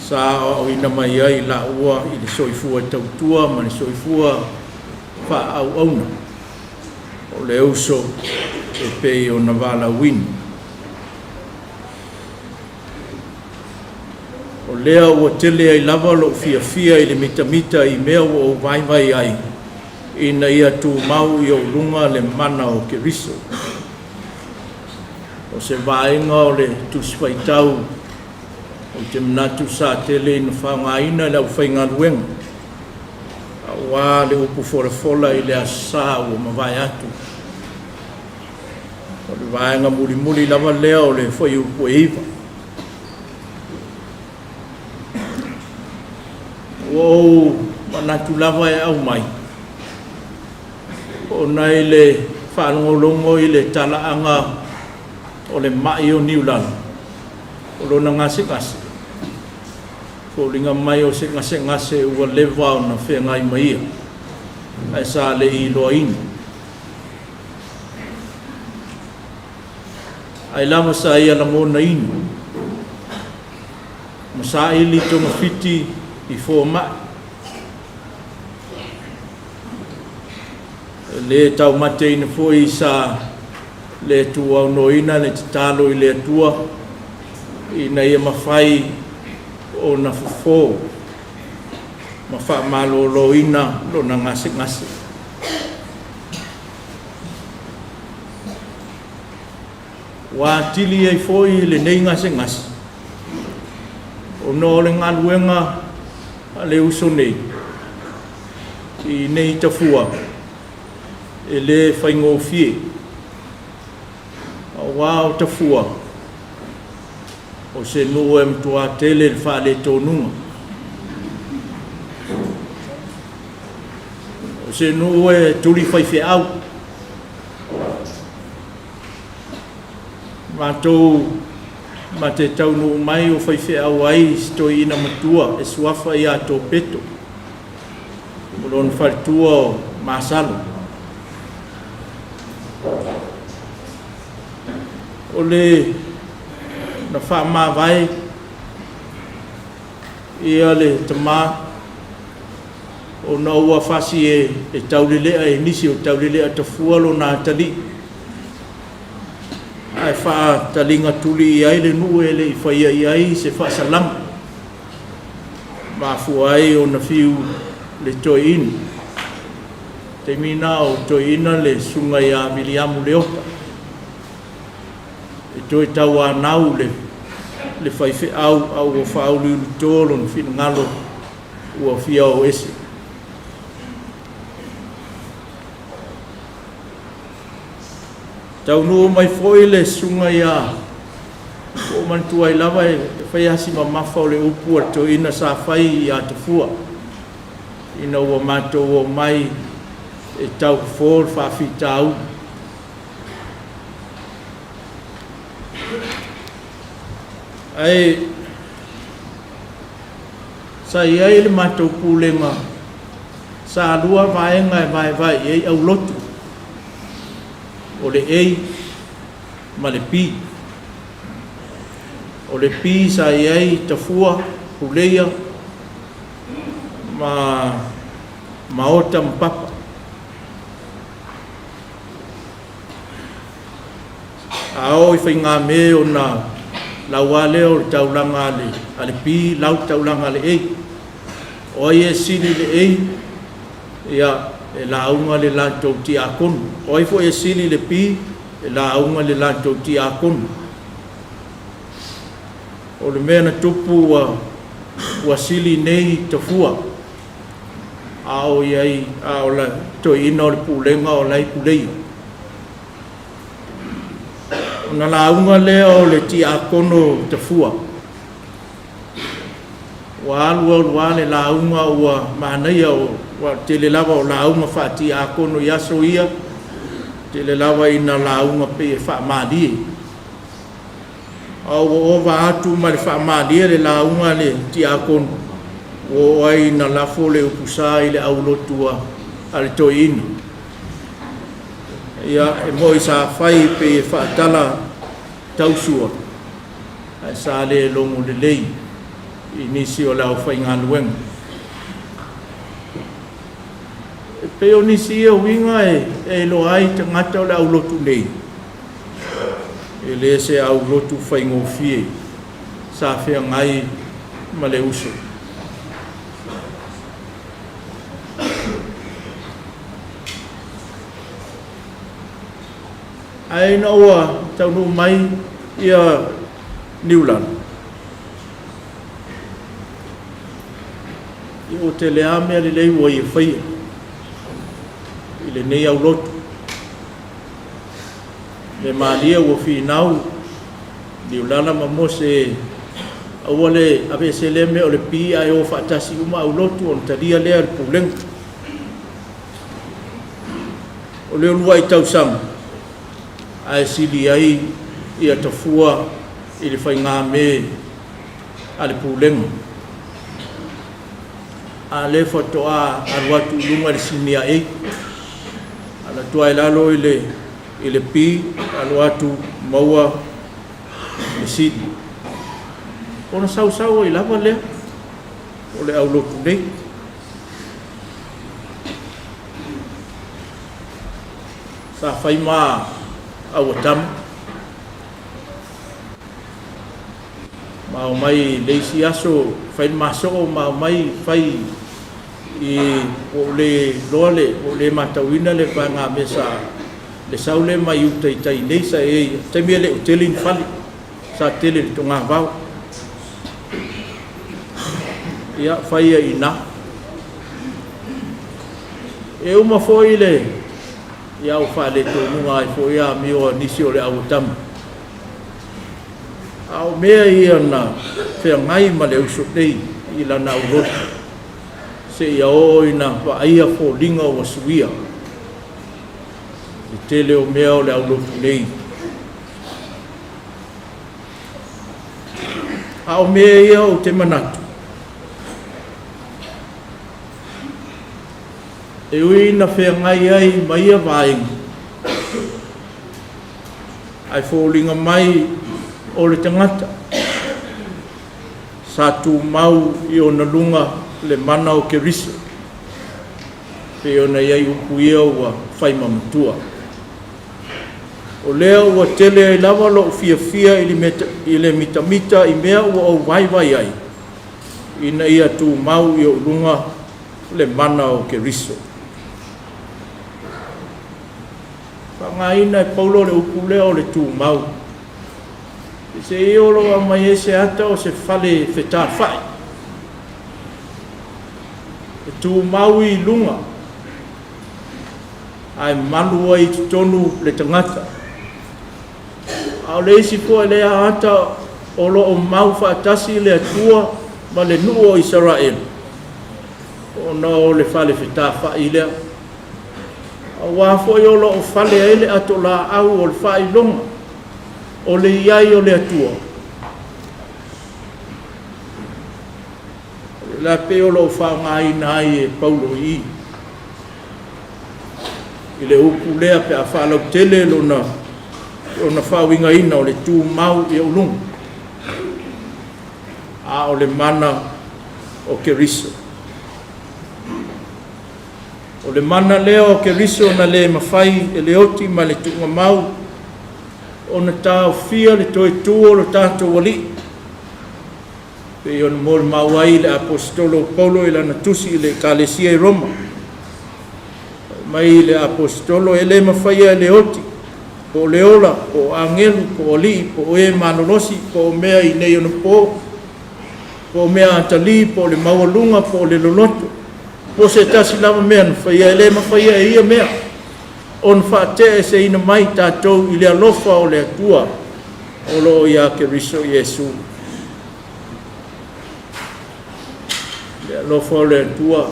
Sa aoaoina mai ai laua i le soifua tautua ma le soifua faaauauna o le uso e pei ona valaauina. O lea ua tele ai lava lou fiafia i le mitamita i mea ua ou vaivai ai, ina ia tumau i ou luga le mana o Keriso. O se vaega o le Tusi Faitau Ou te manatu sa tele ina faaaogaina e le aufaigaluega aua le upu folafola i le Aso Sa ua mavae atu. O le vaega mulimuli lava lea o le fuaiupu e 9. Ua ou manatu lava e aumai ona i le faalogologo i le talaaga. O le ma'i o Niulala, o lona gasegase, foliga mai o se gasegase ua leva ona feagai ma ia, ae sa le i iloaina. Ai lava sa ia lagonaina ma saili togafiti i fomai. E lē taumateina foi sa le tuaunoaina le tatalo i le Atua ina ia mafai ona fofō ma faamalōlōina lona gasegase. Ua atili ai foi lenei gasegase ona o le galuega a le uso nei i nei tafua e lē faigofie, auā o Tafua o se nuu e matuā tele le faaletonuga, o se nuu e tuli faifeau. Matou ma te taunuu mai o faifeau ai si toeaina matua e suafa ia Topeto, o lona faletua o Masalo. O le na faamavae ia le tamā ona ua fasi e taulelea e nisi o taulelea Tafua lona atalii, ae faataliga tuli i ai le nuu e le i faia i ai se faasalaga, mafua ai ona fiu le toeaina. Taimi na o toeaina le susuga ia Viliamu Leota e toe tauanau le faifeau, a ua faauliulito lona finagalo ua fia o ese. Taunuu mai foi le susuga ia ua ou manatua ai lava e fai lava si mamafa o le upu a le toeaina sa fai ia Tafua ina ua matou omai e taufofo le faafitauli. Ae sa i ai le matou pulega, sa lua vaega e vaevae i ai aulotu, o le A ma le B. O le B sa i ai Tafua, Puleia ma Maota ma Papa. A oo i Faigāme ona lau lava lea o le taulaga a le B, lau le taulaga a le A. O ai e sili i le A, ia e lauga le latou tiakono. O ai foi e sili i le B, e lauga le latou tiakono. O le mea na tupu ua sili nei Tafua, a o i ai a o le toeaina o le pulega o la e i Puleia. Ona lauga lea o le tiakono o Tafua, ua alu alu lava le lauga ua manaia, ua tele lava o lauga faatiakono i aso ia, tele lava ina lauga pei e faamalie. A ua ova atu ma le faamalie le lauga a le tiakono, ua oo ai ina lafo le upusa i le aulotu a le toeaina. Ia, e moni sa fai pei e faatala tausua, ae sa le logo lelei i nisi o le aufaigaluega. E pei o nisi ia uiga e iloa ai tagata o le aulotu nei, e le se aulotu faigofie sa feagai ma le uso. Ae ina ua taunuu mai ia Niulala, ia ua tele lava mea lelei ua ia faia i lenei aulotu. Le malie ua finau Niulala ma Mose aua le aveese lea mea o le P ae o faatasi uma aulotu ona talia lea e le pulega. O le uluai tausaga ae sili ai ia tafua i le faigamē a le pulega. A o lea faatoa alu atu i luga i le Sinia A, alu atu lava i lalo i le B, alu atu maua le C. Ona sausau ai lava lea o le aulotu nei. Sa fai ma auatama, ma omai le isi aso fai le masoo ma omai fai i ua ou le iloa le ua ou le matauina le vaegamea sa le sau lea mai uta i tai nei sa i ai i le taimi e le o tele ni fale, sa tele i le togavao. Ia, fai ai i ina. E uma foi le ia ua faaletonuga ai foi amio a nisi o le au a tama. A o mea ia na feagai ma le uso nei i lana aulotu seia oo ina vaaia foliga ua suia le tele o mea o le aulotu nei. A o mea ia ou te manatu, e ui ina feagai ai ma ia vaega, ae foliga mai o le tagata sa tumau i ona luga le mana o Keriso, pei ona i ai upu ia ua fai ma matua. O lea ua tele ai lava lou fiafia i le mitamita i mea ua ou vaivai ai, ina ia tumau i ou luga le mana o Keriso. Faaaogaina e Paulo le upu lea o le tumau. Peiseai o lo o aumai ai se ata o se fale fetalfa'i e tumau i luga ae malu ai i totonu le tagata. A o le isi foi lea ata o lo o mau faatasi le Atua ma le nuu o Isaraelu, ona o le fale fetafa'i lea. Auā foi o lo o fale ai le atolaau o le faailoga o le i ai o le Atua. O le a pei o lo o faaaogaina ai e Paulo i i i le upu lea pe a faalautele lona lona faauigaina o le tumau i ou luga, a o le mana o Keriso. O le mana lea o Keriso na le mafai e le oti ma le tuugamau ona taofia le toe tu o lo tatou Alii, pei ona molimau ai le Aposetolo o Paulo i lana tusi i le Ekalesia i Roma. Fai mai le Aposetolo, e le mafaia e le oti, po o le ola, po o agelu, po o alii, po o e malolosi, po o mea i nei ona po, po o mea atalii, po o le maualuga, po o le loloto, po o se tasi lava mea na faia, e le mafaia e ia mea ona faate'eseina mai tatou i le alofa o le Atua o lo o ia Keriso Iesu. Le alofa o le Atua.